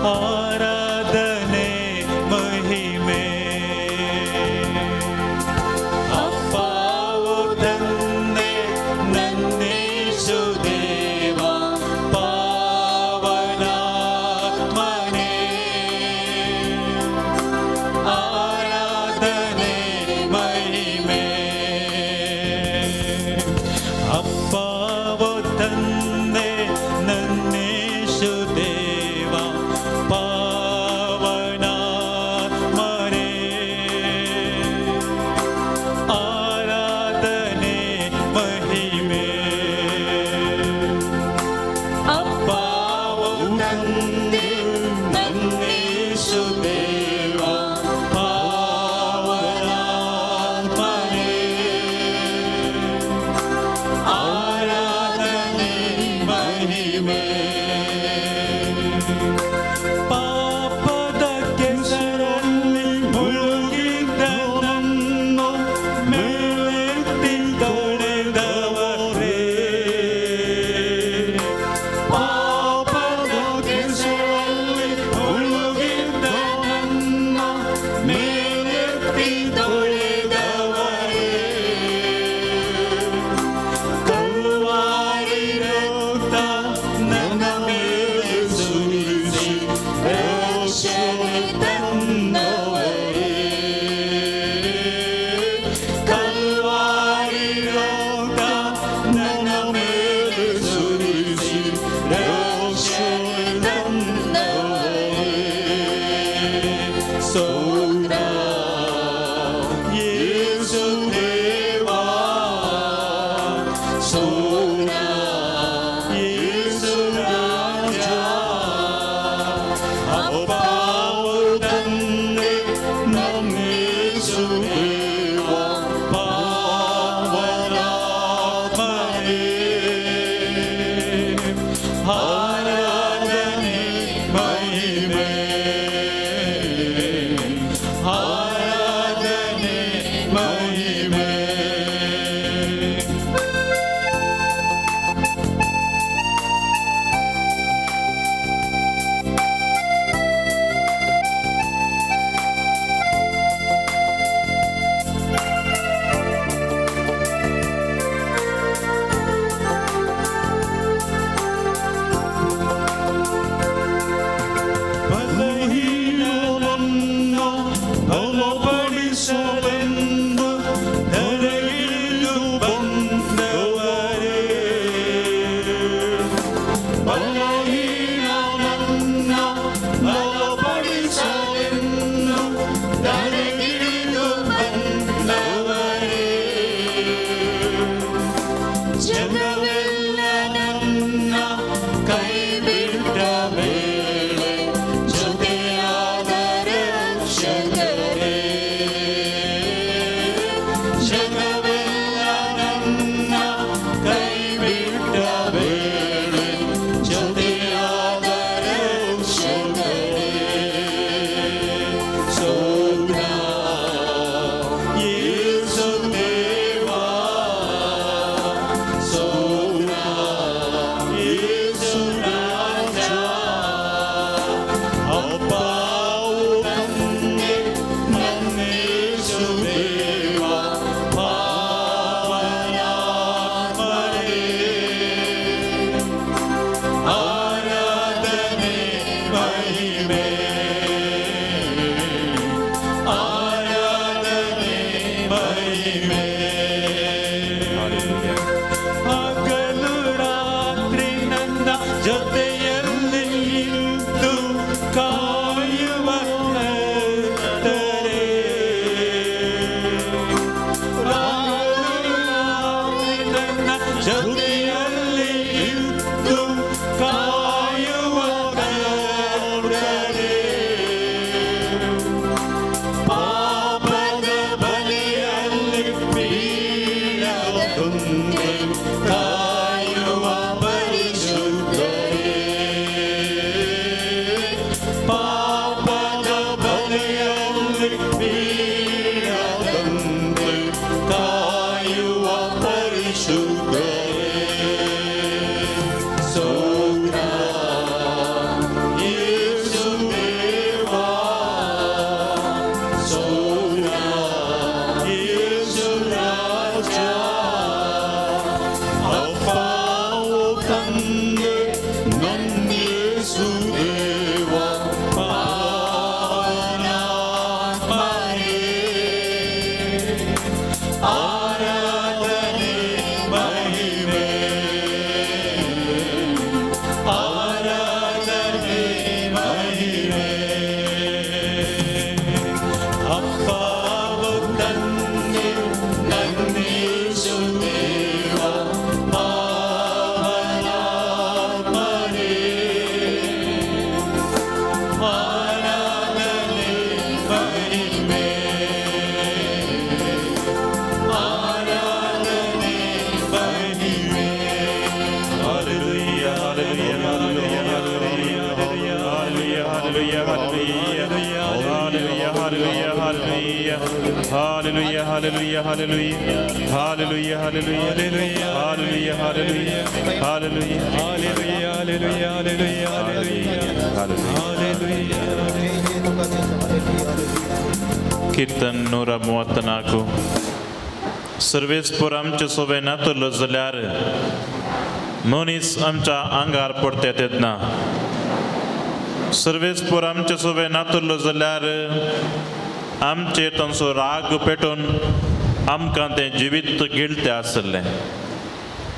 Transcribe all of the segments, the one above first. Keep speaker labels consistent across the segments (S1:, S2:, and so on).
S1: ಆರಾಧನೆ ಮಹಿಮೆ. ಅಪ್ಪಾವು ತಂದೆ ನನ್ನೇಶು ದೇವ ಪಾವನಾತ್ಮನೇ, ಆರಾಧನೆ ಮಹಿಮೆ. ಅಪ್ಪಾವು ತಂದೆ ನನ್ನೇಶು ದೇವ ಪಾವನಾತ್ಮನೇ, ಆರಾಧನೆ ಮಹಿಮೆ. ಅಪ್ಪಾವು ತಂದೆ ನನ್ನೇಶು ದೇವ ಪಾವನಾತ್ಮನೇ, ಆರಾಧನೆ ಮಹಿಮೆ. ಪಾಪದ ಕೆಸರಲ್ಲಿ ಮುಳುಗಿದ್ದ ನನ್ನು ಮೇಲೆತ್ತಿ ತೊಳೆದವರೇ. ಪಾಪದ ಕೆಸರಲ್ಲಿ ಮುಳುಗಿದ್ದ ನನ್ನ ಮೇಲೆತ್ತಿ ತೊಳೆದವರೇ. ಕಲ್ವಾರಿ ರಕ್ತ ನನ್ನ ಮೇಲೆ ಸುರಿಸಿ ರಕ್ಷಣೆ ತಂದವರೇ. ಕಲ್ವಾರಿ ರಕ್ತ ನನ್ನ ಮೇಲೆ ಸುರಿಸಿ ರಕ್ಷಣೆ ತಂದವರೇ. ಸ್ತೋತ್ರ ಯೇಸು ದೇವಾ, ಸ್ತೋತ್ರ ಯೇಸು ರಾಜ. ಅಪ್ಪಾವು ತಂದೆ ನನ್ನೇಸು ದೇವ ಪಾವನಾತ್ಮನೇ, ಆರಾಧನೆ ಮಹಿಮೆ, ಆರಾಧನೆ ಮಹಿಮೆ. ಬಲಹೀನನನ್ನು ಬಲಪಡಿಸಲೆಂದು ಧರೆಗಿಳಿದು ಬಂದವರೇ. ಬಲಹೀನನನ್ನು ಬಲಪಡಿಸಲೆಂದು ಧರೆಗಿಳಿದು ಬಂದವರೇ. ಜಗವೆಲ್ಲ ನನ್ನ ಕೈ ಬಿಟ್ಟ ವೇಳೆ ಜೊತೆಯಾದ ರಕ್ಷಕರೇ. ಜಗವೆಲ್ಲ ನನ್ನ ಕೈ ಬಿಟ್ಟ ವೇಳೆ ಜೊತೆಯಾದ ರಕ್ಷಕರೇ. ಸ್ತೋತ್ರ ಯೇಸು ದೇವಾ, ಸ್ತೋತ್ರ ಯೇಸು ರಾಜ. ಅಪ್ಪಾವು ತಂದೆ ನನ್ನೇಸು ದೇವ ಪಾವನಾತ್ಮನೇ, ಆರಾಧನೆ ಮಹಿಮೆ, ಆರಾಧನೆ ಮಹಿಮೆ. ಹಗಲು ರಾತ್ರಿ ನನ್ನ ಜೊತೆಯಲ್ಲಿ ಇದ್ದು ಕಾಯುವ ಕರ್ತರೇ. ಹಗಲು ರಾತ್ರಿ ನನ್ನ ಜೊತೆಯಲ್ಲಿ ಇದ್ದು ಕಾಯುವ ಕರ್ತರೇ. ಪಾಪದ ಬಲೆಯಲ್ಲಿ ಬೀಳದಂತೆ ಕಾಯುವ ಪರಿಶುದ್ಧರೇ. ಪಾಪದ ಬಲೆಯಲ್ಲಿ ಬೀಳದಂತೆ ಕಾಯುವ ಪರಿಶುದ್ಧರೇ. ಸ್ತೋತ್ರ ಯೇಸು
S2: Hallelujah, hallelujah, hallelujah, hallelujah, hallelujah, hallelujah, hallelujah, hallelujah, hallelujah, hallelujah, hallelujah, hallelujah.
S3: Hallelujah, hallelujah, hallelujah, hallelujah, hallelujah.
S2: कीर्तन 134. सर्वेस्पोर आमचे सोबे नातुरलो जाल्यार मनीस आमच्या आंगार पडते तेन्ना, सर्वेस्पोर आमचे सोबे नातुरलो जाल्यार आमचे तांचो राग पेटोवन आमकां तें जिवीत गिळते आसलें.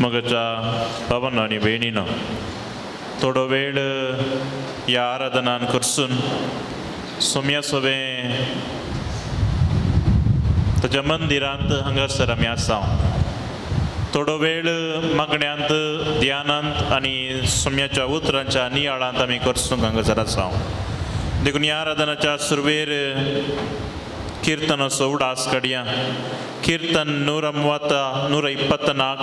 S2: मगच्या बाबांनो आनी भयणीनो, थोडो वेळ ह्या आराधनान करसून सोम्या सोबे ताच्या मंदिरांत हांगासर आमी आसा. थोडो वेळ मागण्यांत, ध्यानांत आनी सोम्याच्या उतरांच्या नियाळांत आमी करसूंक हांगासर आसा. देखून ह्या आराधनाच्या सुरवेर कीರ್ತनाचो उडास काडया. कीर्तन 134.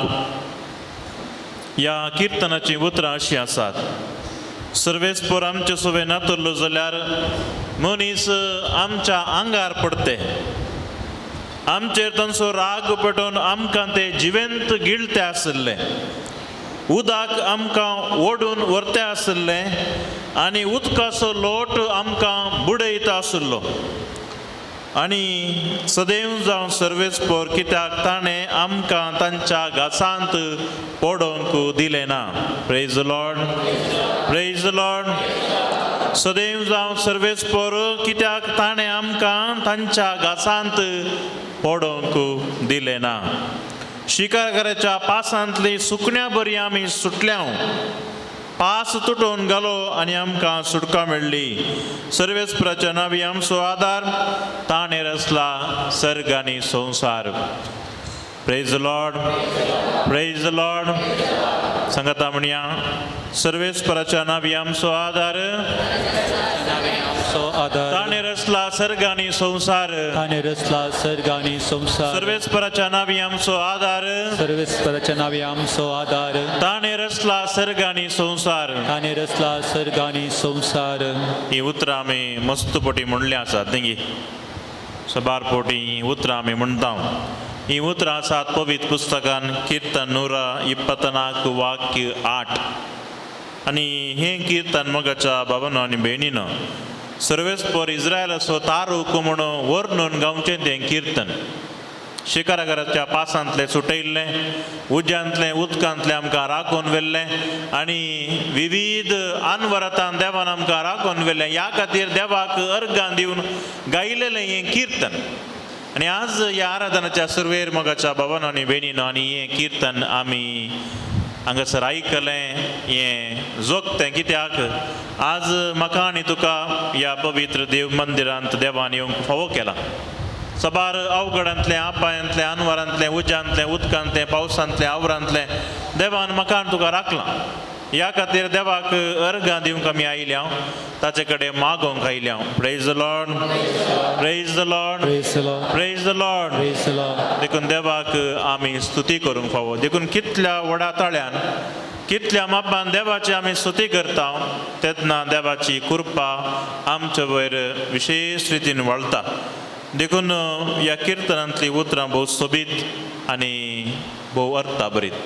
S2: ह्या किर्तनाचीं उतरां अशीं आसात. सर्वेस्पोर आमचे सोबे नातुरलो जाल्यार मनीस आमच्या आंगार पडते, आमचेर तांचो राग पेटोवन आमकां ते जिवेंत गिळते आशिल्ले, उदक आमकां ओडून व्हरते आशिल्ले आनी उदकाचो लोट आमकां बुडयता आशिल्लो. आनी सदैव जावं सर्वेस्पोर, कित्याक ताणें आमकां तांच्या घासांत पडोवंक दिलें ना. Praise the Lord, praise the Lord. सदैव जावं सर्वेस्पोर, कित्याक ताणें आमकां तांच्या घासांत पडोवंक दिलें ना. शिकारकाराच्या पासांतली सुकण्या बरी आमी सुटल्या, पास तुटोवन घालो आनी आमकां सुटका मेळ्ळी. सर्वेस्पराच्या नांवी आमचो आदार, ताणें रचला सर्ग आनी संवसार. Praise the Lord, praise the Lord. सांगता म्हणया, सर्वेस्पराच्या नांवी आमचो आदार,
S3: आमचो आदार,
S2: ताणें रचला सर्ग आनी संवसार.
S3: ताणें रचला सर्ग आनी संवसार.
S2: सर्वेस्पराच्या नांवी आमचो आदार,
S3: सर्वेस्पराच्या नांवी आमचो आदार,
S2: ताणें रचला सर्ग आनी संवसार.
S3: ताणें रचला सर्ग आनी संवसार.
S2: ही उतरां आमी मस्त पटी म्हणली आसात न्ही? सबार पोटी ही उतरां आमी म्हणटा. ही उतरां आसात पवित्र पुस्तकान, कीर्तन 124 वाक्य 8. आनी हें कीर्तन मोगाच्या बाबानो आनी भयणीनो, सर्वेस्पोर इस्रायलाचो तारूक म्हणून वर्णून गावचें तें कीर्तन. शिकाराघराच्या पासांतलें सुटयल्लें, उज्यांतलें उदकांतलें आमकां राखून व्हेल्लें आनी विविध अनवरतान देवान आमकां राखून व्हेल्लें. ह्या खातीर देवाक अर्गां दिवन गायलेलें हें कीर्तन. आनी आज ह्या आराधनाच्या सुरवेर मोगाच्या बाबानो आनी भयणीनो, आनी हें कीर्तन आमी हांगासर आयकलें, हें जोगतें, कित्याक आज म्हाका आनी तुका ह्या पवित्र देव मंदिरांत देवान येवंक फावो केला. सबार अवघडांतलें, आपायांतलें, अनवरांतलें, उज्यांतलें, उदकांतलें, पावसांतलें, आवरांतलें देवान म्हाका आनी तुका राखलां. ह्या खातीर देवाक अर्गां दिवंक आमी आयल्या, ताचे कडेन मागोवंक आयल्या. Praise the Lord, praise the Lord,
S3: praise the Lord,
S2: praise the Lord.
S3: Praise the Lord.
S2: देखून देवाक आमी स्तुती करूंक फावो. देखून कितल्या व्हडा ताळ्यान, कितल्या मापान देवाची आमी स्तुती करता, तेन्ना देवाची कृपा आमचे वयर विशेश रितीन वळता. देखून ह्या किर्तनांतलीं उतरां भोव सोबीत आनी भोव अर्थाभरीत.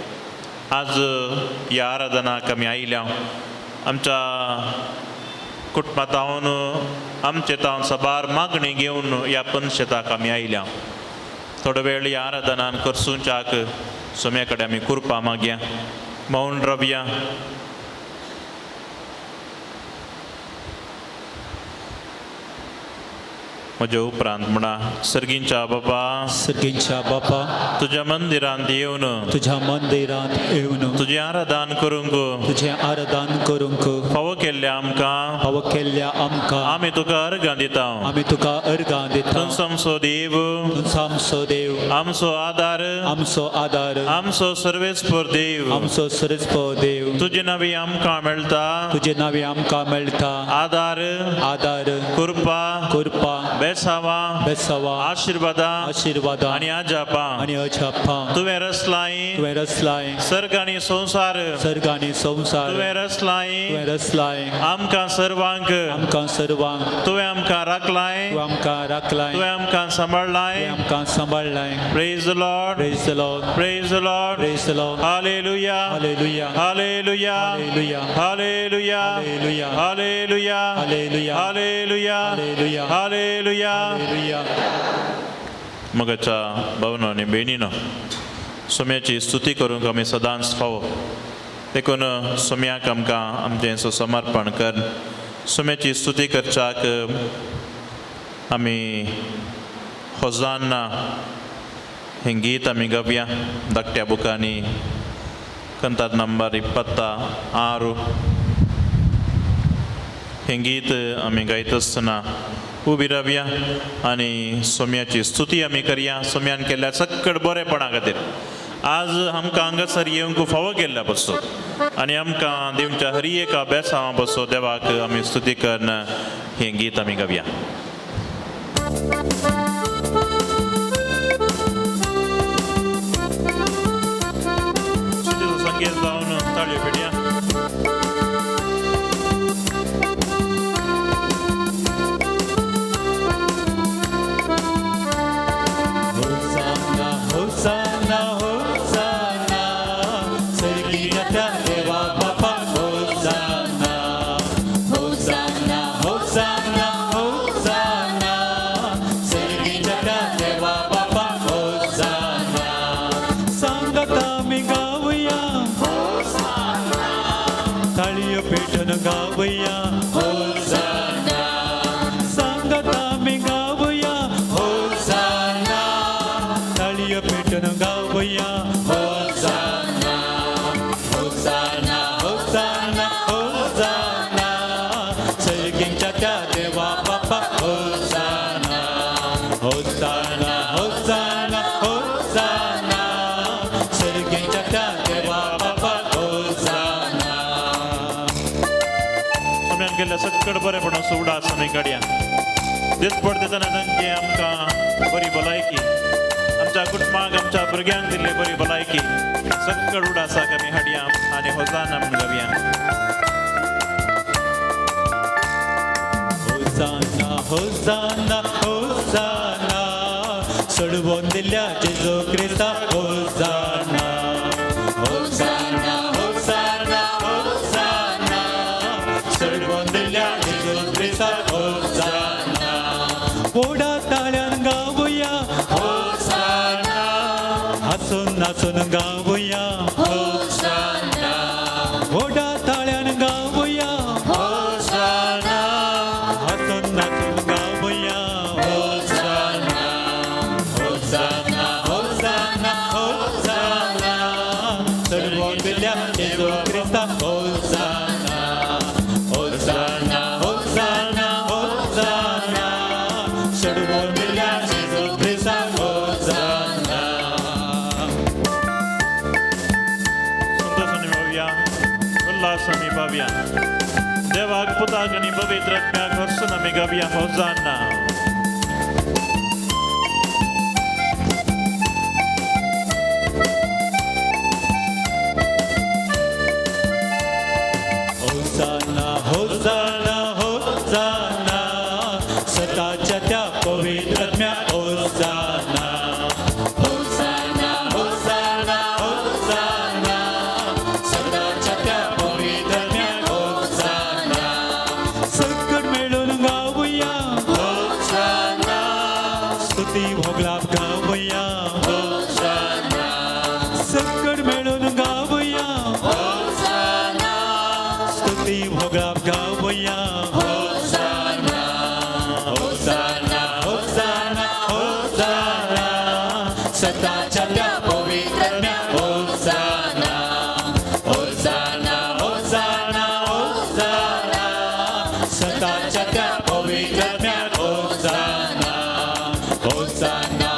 S2: आज ह्या आराधनाक आमी आयल्या, आमच्या कुटुंबांत आमचे तावन सबार मागणी घेवन ह्या पंचताक आमी आयल्या. थोडो वेळ ह्या आराधनान करसूंच्याक सोम्या कडेन आमी कृपा मागया, मौन रावया. म्हज्या उपरांत म्हणा, सर्गींच्या बाबा,
S3: सर्गींच्या बापा,
S2: तुज्या मंदिरांत येवन
S3: तुझ्या मंदिरांत येवन
S2: तुजें आराधन करूंक
S3: तुझें आराधन करूंक
S2: फावो केल्ल्या आमकां
S3: फावो केल्ल्या आमकां
S2: आमी तुका अर्गां दिता.
S3: आमी तुका अर्गां दिता.
S2: तूं आमचो देव,
S3: तूं आमचो देव,
S2: आमचो आदार,
S3: आमचो आदार,
S2: आमचो सर्वेस्पर देव,
S3: आमचो सरस्प देव.
S2: तुजे नावी आमकां मेळटा
S3: तुजे नावे आमकां मेळटा
S2: आदार,
S3: आदार,
S2: कृपा,
S3: कृपा,
S2: बेसावा,
S3: बेसावा,
S2: आशिर्वादा
S3: आशिर्वादा
S2: आनी आजापा
S3: आनी अजापां
S2: तुवें रचलाय
S3: तुवें रचलाय
S2: सर्ग आनी संवसार,
S3: सर्ग आनी संवसार
S2: तुवें रचलाय
S3: तुवें रचलाय
S2: आमकां सर्वांक,
S3: आमकां सर्वांक
S2: तुवें आमकां राखलाय,
S3: तुवें आमकां राखलाय,
S2: तुवें आमकां सांबाळलाय.
S3: तुवें आमकां सांबाळलाय.
S2: Praise the Lord.
S3: Praise the Lord.
S2: Praise the Lord.
S3: Praise the Lord.
S2: Hallelujah.
S3: Hallelujah.
S2: Hallelujah.
S3: Hallelujah.
S2: Hallelujah.
S3: Hallelujah.
S2: Hallelujah.
S3: Hallelujah.
S2: Hallelujah.
S3: Hallelujah.
S2: Hallelujah.
S3: Hallelujah.
S2: मगाच्या भावनो आनी भयणीनो, सोम्याची स्तुती करूंक आमी सदांच फावो. देखून सोम्याक आमकां आमचें समर्पण कर. सोम्याची स्तुती करच्याक आमी होजान्ना हें गीत आमी गावया. धाकट्या बुकांनी कंतार नंबर 26 हें गीत आमी गायता आसतना उबी रावया आनी सोम्याची स्तुती आमी करया, सोम्यान केल्ल्या सक्कड बरेपणा खातीर. आज आमकां हांगासर येवंक फावो केल्ल्या पसून आनी आमकां दिवच्या हर एका बेसांवा पसून देवाक आमी स्तुती करून हें गीत आमी गावया. स्तुतीचो संगीत जावन ताळयो पेटया.
S3: होसाना होसाना होसाना सर्गीच्या देवा बापा होसाना होसाना होसाना होसाना सर्गीच्या देवा बापा होसाना. सांगता मी गावया ताळयो पेटून गावया होसाना. सांगता मी गावया होसाना ताळयो पेटून गावया होसाना होसाना होसाना होसाना सर्गीच्या त्या देवा बापा होसाना होसाना होसाना होसाना सर्गीच्या त्या देवा बापा होसाना.
S2: सोम्यान केल्ल्या सक्कड बरेपण उडास आमी काडया. दिसपड दितना तांची आमकां बरी भलायकी, आमच्या कुटुंबाक आमच्या भुरग्यांक दिल्ली बरी भलायकी सक्कड उडासाक आमी हाडया आनी होसाना म्हूण गावया.
S3: होसाना होसाना होसाना सोडवून दिल्या जेजू क्रिस्ता होसाना होसाना होसाना होसाना सोडवून दिल्या जेजू क्रिस्ता होसाना. ओडा ताळ्यान गावया होसाना हसून नाचून गावया होसाना. ओडा ताळ्यान गावया होसाना हसून नाचून गावया होसाना होसाना होसाना होसाना सोडवून दिल्या जेजू क्रिस्ता होसाना होसाना होसाना होसाना सोडवून दिल्या जेजू क्रिस्ता होसाना.
S2: संतोष आमी पावया, उल्हास आमी पावया. देवाक पुताक आनी पवित्र आत्म्याक हरसून आमी गावया होसाना.
S3: होसाना होसाना होसाना सताच्या त्या पवित्र आत्म्या होसाना होसाना होसाना होसाना सताच्या त्या पवित्र आत्म्या होसाना. सकट मेळून गावया होसाना स्तुती भोगलाप गावया होसाना. सकट मेळून गावया होसाना स्तुती भोगलाप गावया होसाना होसाना होसाना होसाना सताच्या त्या पवित्र आत्म्या होसाना होसाना होसाना होसाना सताच्या त्या पवित्र आत्म्या होसाना होसाना.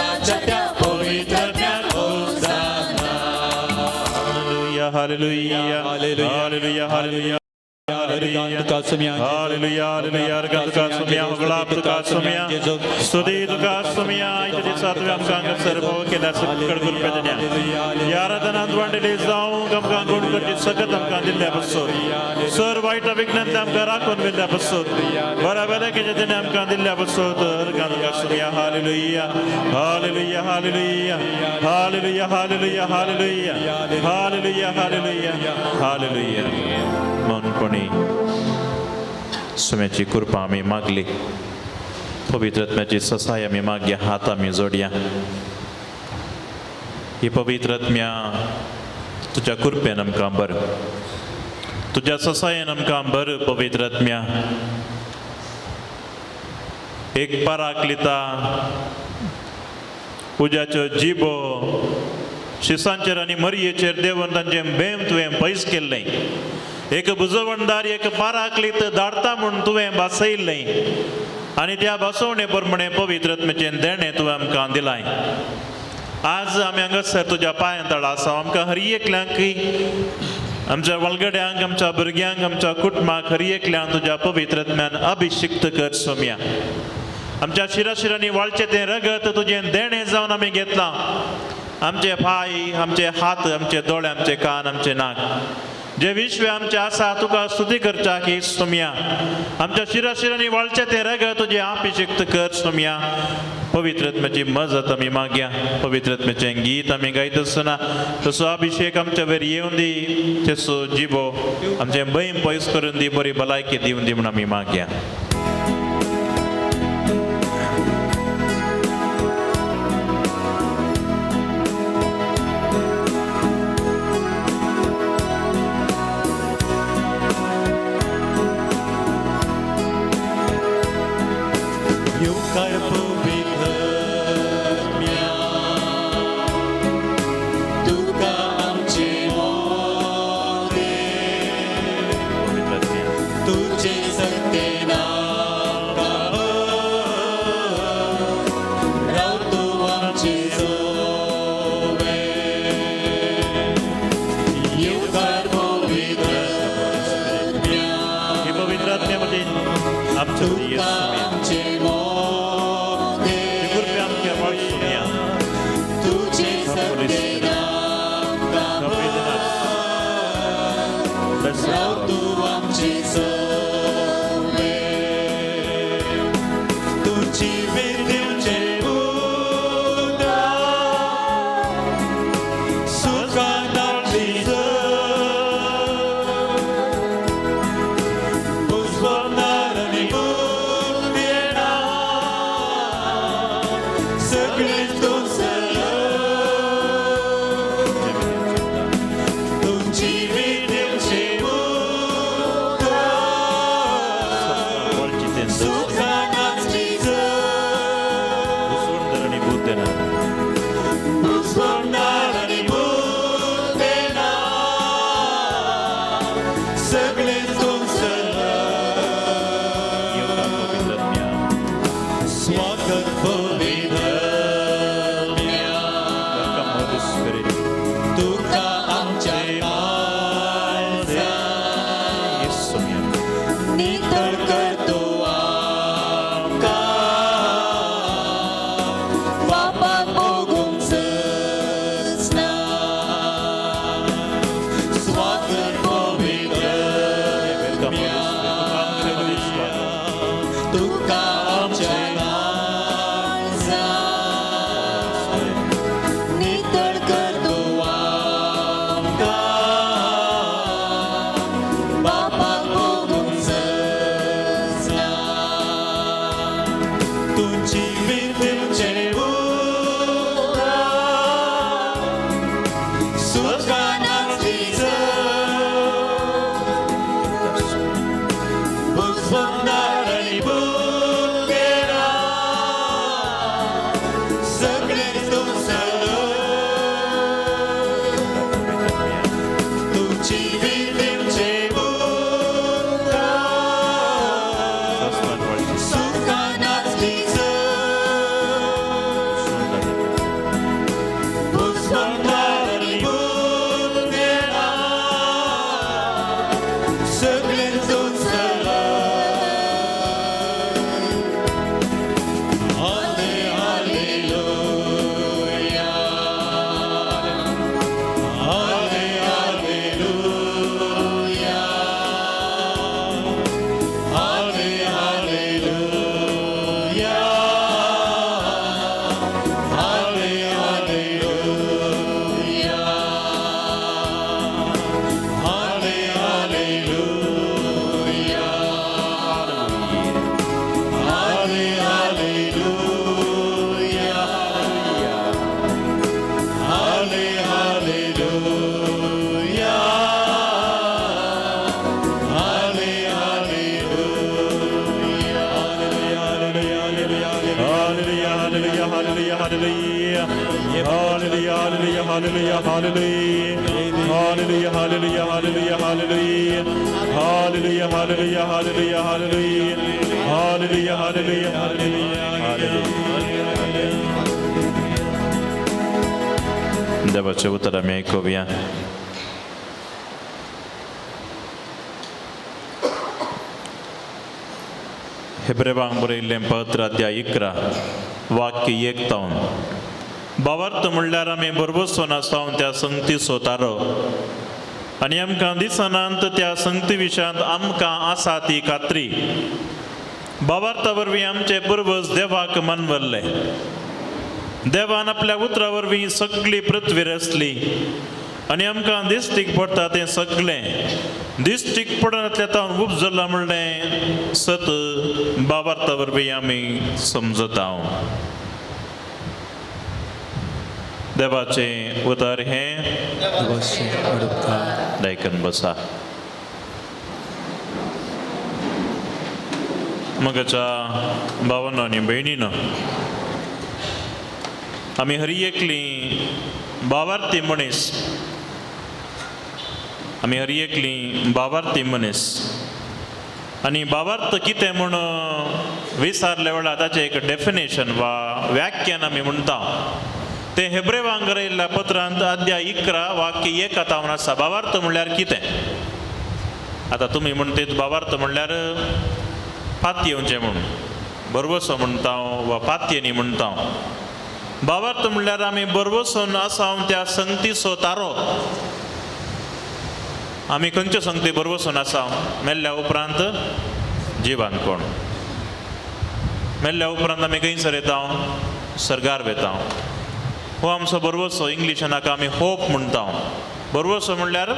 S1: सताच्या त्या पवित्र होसाना.
S2: Hallelujah, hallelujah, hallelujah, hallelujah.
S3: तुका सुम्या
S2: हालेलुया, हालेलुया. अर्घ तुका सुम्या, होगळाप तुका सुम्या, स्तुती तुका सुम्या. इथे सातव्या आमकां हांगासर भोव केल्या सकळ कृपेच्या ह्या आराधनांत वांटेली जावंक आमकां गुण करची सकत आमकां दिल्ल्या पासून सर वायट विघ्नांतले आमकां राखून दिल्ल्या पासून बऱ्या भलायकेचे तेणे आमकां दिल्ल्या पासून अर्घ तुका सुम्या. Hallelujah, hallelujah, hallelujah, hallelujah, hallelujah, hallelujah, hallelujah, hallelujah, hallelujah. मौनपणी सुम्याची कृपा आमी मागली. पवित्र आत्म्याची ससाय आमी मागया. हात आमी जोडया. ही पवित्र आत्म्या, तुज्या कृपेन आमकां बर, तुज्या ससायेन आमकां बर. पवित्र आत्म्या, एक पराकलिता उज्याच्यो जिबो शिसांचेर आनी मरयेचेर देवन तांचें बेम तुवें पयस केल्लें. एक बुजवणदार, एक पाराकलीत धाडता म्हूण तुवें भासयल्लें आनी त्या भासोवणे प्रमाणे पवित्र आत्म्याचें देणें तुवें आमकां दिलाय. आज आमी हांगासर तुज्या पांयां तळा आसा. आमकां हर एकल्यांक, आमच्या वलगड्यांक, आमच्या भुरग्यांक, आमच्या कुटुंबाक, हर एकल्यांक तुज्या पवित्र आत्म्यान अभिशिक्त कर सोम्या. आमच्या शिराशिरांनी वाळचें तें रगत तुजें देणें जावन आमी घेतलां. आमचे पांय, आमचे हात, आमचे दोळे, आमचे कान, आमचे नाक, जे विश्व आमचे आसा तुका स्तुती करच्या की सोम्या. आमच्या शिराशिरांनी वाळचें तें रगत तुजें अभिशिक्त कर सोम्या. पवित्र आत्म्याची मजत आमी मागया. पवित्र आत्म्याचें गीत आमी गायत आसतना तसो अभिशेक आमच्या वयर येवन दी, तसो जिबो आमचें भंय पयस करून दी, बरी भलायकी दिवन दी म्हूण आमी मागया.
S1: येवकार पवित्र आत्म्या, तुका आमचे मोदे,
S2: पवित्र आत्म्या,
S1: तुझे सत्तेन आमकां राव तूं आमचे जोवे. येवकार पवित्र आत्म्या,
S2: ही पवित्र आत्म्या म्हणजे आमच्या
S1: तुका
S2: येस सोम्या.
S1: आमचे मोदे,
S2: ही कृपा आमच्या वाट सोम्या.
S1: तुझे
S2: Holy
S1: सत्तेन आमकां
S2: Bless us,
S1: राव
S2: Lord.
S1: तूं आमचे जोवे. तुजी विद्युचे उदक सुखानाची पुष्पनार आनी बुद्देना सगळें तूं तुमची विद्युचे उदक Hallelujah, hallelujah, hallelujah, hallelujah. Hallelujah, hallelujah, hallelujah, hallelujah. Hallelujah, hallelujah, hallelujah, hallelujah. Hallelujah, hallelujah, hallelujah.
S2: देवाचें उतर आमी आयकुया. हेब्रेवांक बरयल्लें पत्र अध्याय 11 वाक्य 1 तावन. भावार्थ म्हणल्यार आमी भरवंसोन आसा त्या संगतीचो तारो आनी आमकां दिसनात त्या संगती विशयांत आमकां आसा ती खात्री. भावार्था वरवीं आमचे पुर्वज देवाक मानवल्ले. देवान आपल्या उतरा वरवीं सगळी पृथ्वी रचली आनी आमकां दिश्टीक पडटा तें सगळें दिश्टीक पडनातल्या तावन उपजलां म्हणलें सत भावार्था वरवीं आमी समजता. देवाचें उतर हें दायकन बसा. मगाच्या भावानो आनी भयणीनो, आमी हरी एकली भावार्थी मनीस, आमी हरी एकली भावार्थी मनीस आनी भावार्थ कितें म्हूण विचारल्या वेळार ताचें एक डेफिनेशन वा व्याख्यान आमी म्हणटा. तें हेब्रेवांक बरयल्ल्या पत्रांत अध्याय 11 वाक्य 1 तावन आसा. भावार्थ म्हणल्यार कितें? आतां तुमी म्हणटीत भावार्थ म्हणल्यार पातयेवचें म्हूण, भरवसो म्हणटा वा पातयेनी म्हणटा. भावार्थ म्हणल्यार आमी भरवसोन आसा त्या संगतीचो तारो. आमी खंयचे संगती भरवसोन आसा? मेल्ल्या उपरांत जिवान कोण? मेल्ल्या उपरांत आमी खंयसर येता? सर्गार वेता. हो आमचो भरवसो. इंग्लिशान हाका आमी होप म्हणटा. भरवसो म्हणल्यार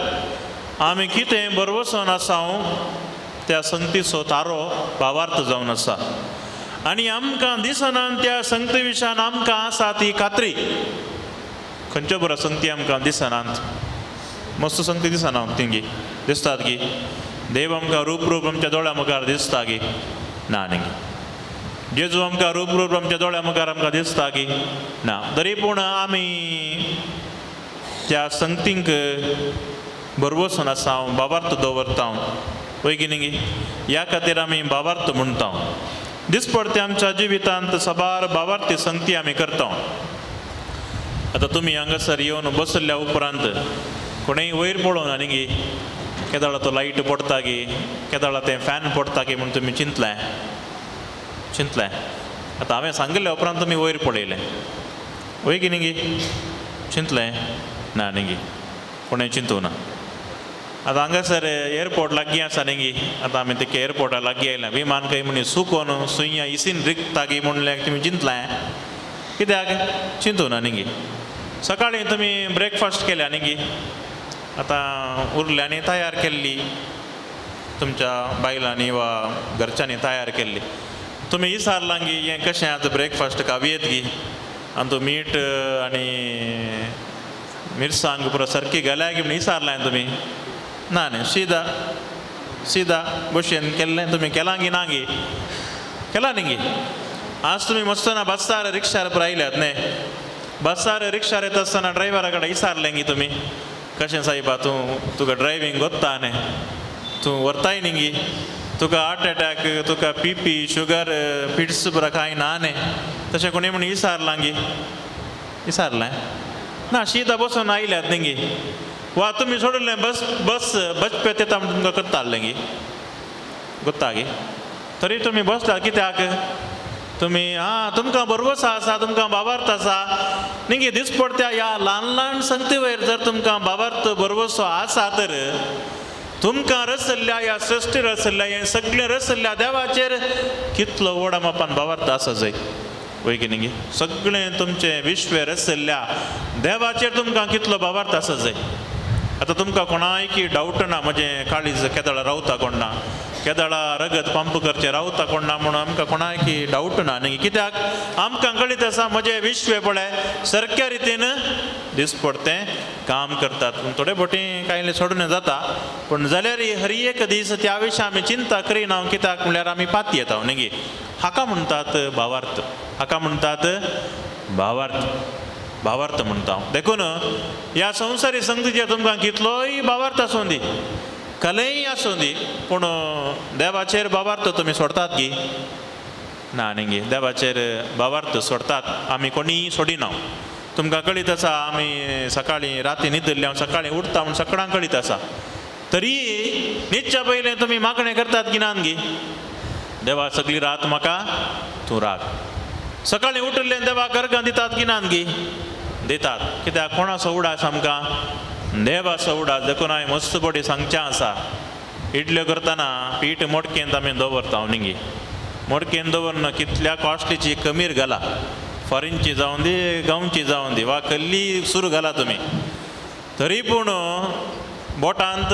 S2: आमी कितें भरवसोन आसा त्या संगतीचो तारो भावार्थ जावन आसा आनी आमकां दिसना त्या संगती विशयान आमकां आसा ती खात्री. खंयच्यो बरो संगती आमकां दिसनात? मस्त संगती दिसना तिंगी दिसतात गी? देव आमकां रूप रूप आमच्या दोळ्या मुखार दिसता गी? ना न्ही. जेजू आमकां रूप रूप आमच्या दोळ्या मुखार आमकां दिसता गी? ना. तरी पूण आमी त्या संगतींक भरवसून आसा, भावार्थ दवरता, वय की न्ही? ह्या खातीर आमी भावार्थ म्हणटा. दिसपडते आमच्या जिवितांत साबार भावार्थी संगती आमी करता. आतां तुमी हांगासर येवन बसल्या उपरांत कोणूय वयर पळोवन आनी गी केदाळा तो लायट पडटा गी, केदाळा तें फॅन पडटा गी म्हूण तुमी चिंतलें चिंतलें. आतां हांवें सांगिल्ल्या उपरांत तुमी वयर पळयलें, वय की न्ही गी? चिंतलें ना न्ही गी? कोणें चिंतूं ना. आतां हांगासर एअरपोर्ट लागीं आसा न्ही गी? आतां आमी ते एअरपोर्टा लागीं आयल्या. विमान खंय म्हणी सुकोन सुंया इसीन रिगता गी म्हणलें तुमी चिंतलें? कित्याक चिंतूं ना न्ही गी? सकाळीं तुमी ब्रेकफास्ट केल्या न्ही गी? आतां उरल्यांनी तयार केल्ली, तुमच्या बायलांनी वा घरच्यांनी तयार केल्ली. तुमी विचारलां गी हें कशें आतां ब्रेकफास्ट खावयेत गी? आनी तूं मीठ आनी मिरसांग पुरो सारकी घाल्या गी म्हूण विचारलें तुमी? ना न्ही. सिदा सिदा भशेन केल्लें तुमी केलां गी ना गी? केलां न्ही गी? आज तुमी मस्तना बसार रिक्षार पुरो आयल्यात न्ही? बसार रिक्षार येता आसतना ड्रायव्हरा कडेन विचारलें गी तुमी कशें सायबा तूं तुका ड्रायव्हींग गोत्ता न्ही, तूं व्हरताय न्ही गी, तुका हार्ट एटॅक, तुका बी पी, शुगर, फिट्स पुरो कांय ना न्ही, तशें कोणी म्हण विचारलां गी? विचारलें ना. शीता बसून आयल्यात न्ही गी? वा तुमी सोडलें बस बस बसपे तेता म्हण तुमकां करतालें गी? गोत्ता गी? तरी तुमी बसला कित्याक? तुमी आं तुमकां भरवसो आसा, तुमकां भावार्थ आसा न्ही गी? दिसपडत्या ह्या ल्हान ल्हान संगती वयर जर तुमकां भावार्थ भरवसो आसा तर तुमकां रसल्ल्या ह्या सृश्टी रसल्ल्या हें सगळें रसल्ल्या देवाचेर कितलो व्हड मापान भावार्थ आसा जाय, वय की न्ही गी? सगळें तुमचें विश्व रसल्ल्या देवाचेर तुमकां कितलो भावार्थ आसा जाय. आतां तुमकां कोणायकी डावट ना म्हजें काळीज केदळा रावता कोण ना, केदळा रगत पंप करचें रावता कोण ना म्हणून आमकां कोणायकी डावट ना न्ही. कित्याक आमकां कळीत आसा म्हजें विश्व पळय सारक्या रितीन दिसपडतें काम करतात. पूण थोडे बोटी कांय सोडून जाता, पूण जाल्यार हर एक दीस त्या विशीं आमी चिंता करिना. कित्याक म्हणल्यार आमी पातयेता न्ही गी? हाका म्हणटात भावार्थ, हाका म्हणटात भावार्थ. भावार्थ म्हणटा हांव. देखून ह्या संवसारी संगतीचेर तुमकां कितलोय भावार्थ आसूं दी, कलेय आसूं दी, पूण देवाचेर भावार्थ तुमी सोडतात गी ना? न्ही गे, देवाचेर भावार्थ सोडतात आमी कोणीय सोडिना. तुमकां कळीत आसा, आमी सकाळीं राती न्हिदिल्ले हांव सकाळीं उठता म्हूण सगळ्यांक कळीत आसा. तरी न्हिदच्या पयलें तुमी मागणें करतात की ना गी? देवा सगळी रात म्हाका तूं राख. सकाळीं उठिल्लें देवाक अर्गां दितात की ना गी? दितात. कित्याक? कोणाचो उडास आमकां? देवाचो उडास. देखून हांवें मस्त पटी सांगचें आसा, इडल्यो करतना पीठ मोडकेंत आमी दवरता न्ही गी? मोडकेन दवरन कितल्या कॉस्टलीची कमीर घाला, फॉरेनची जावन दी, गांवची जावन दी, वा कसली सुरू घाला तुमी, तरी पूण बोटांत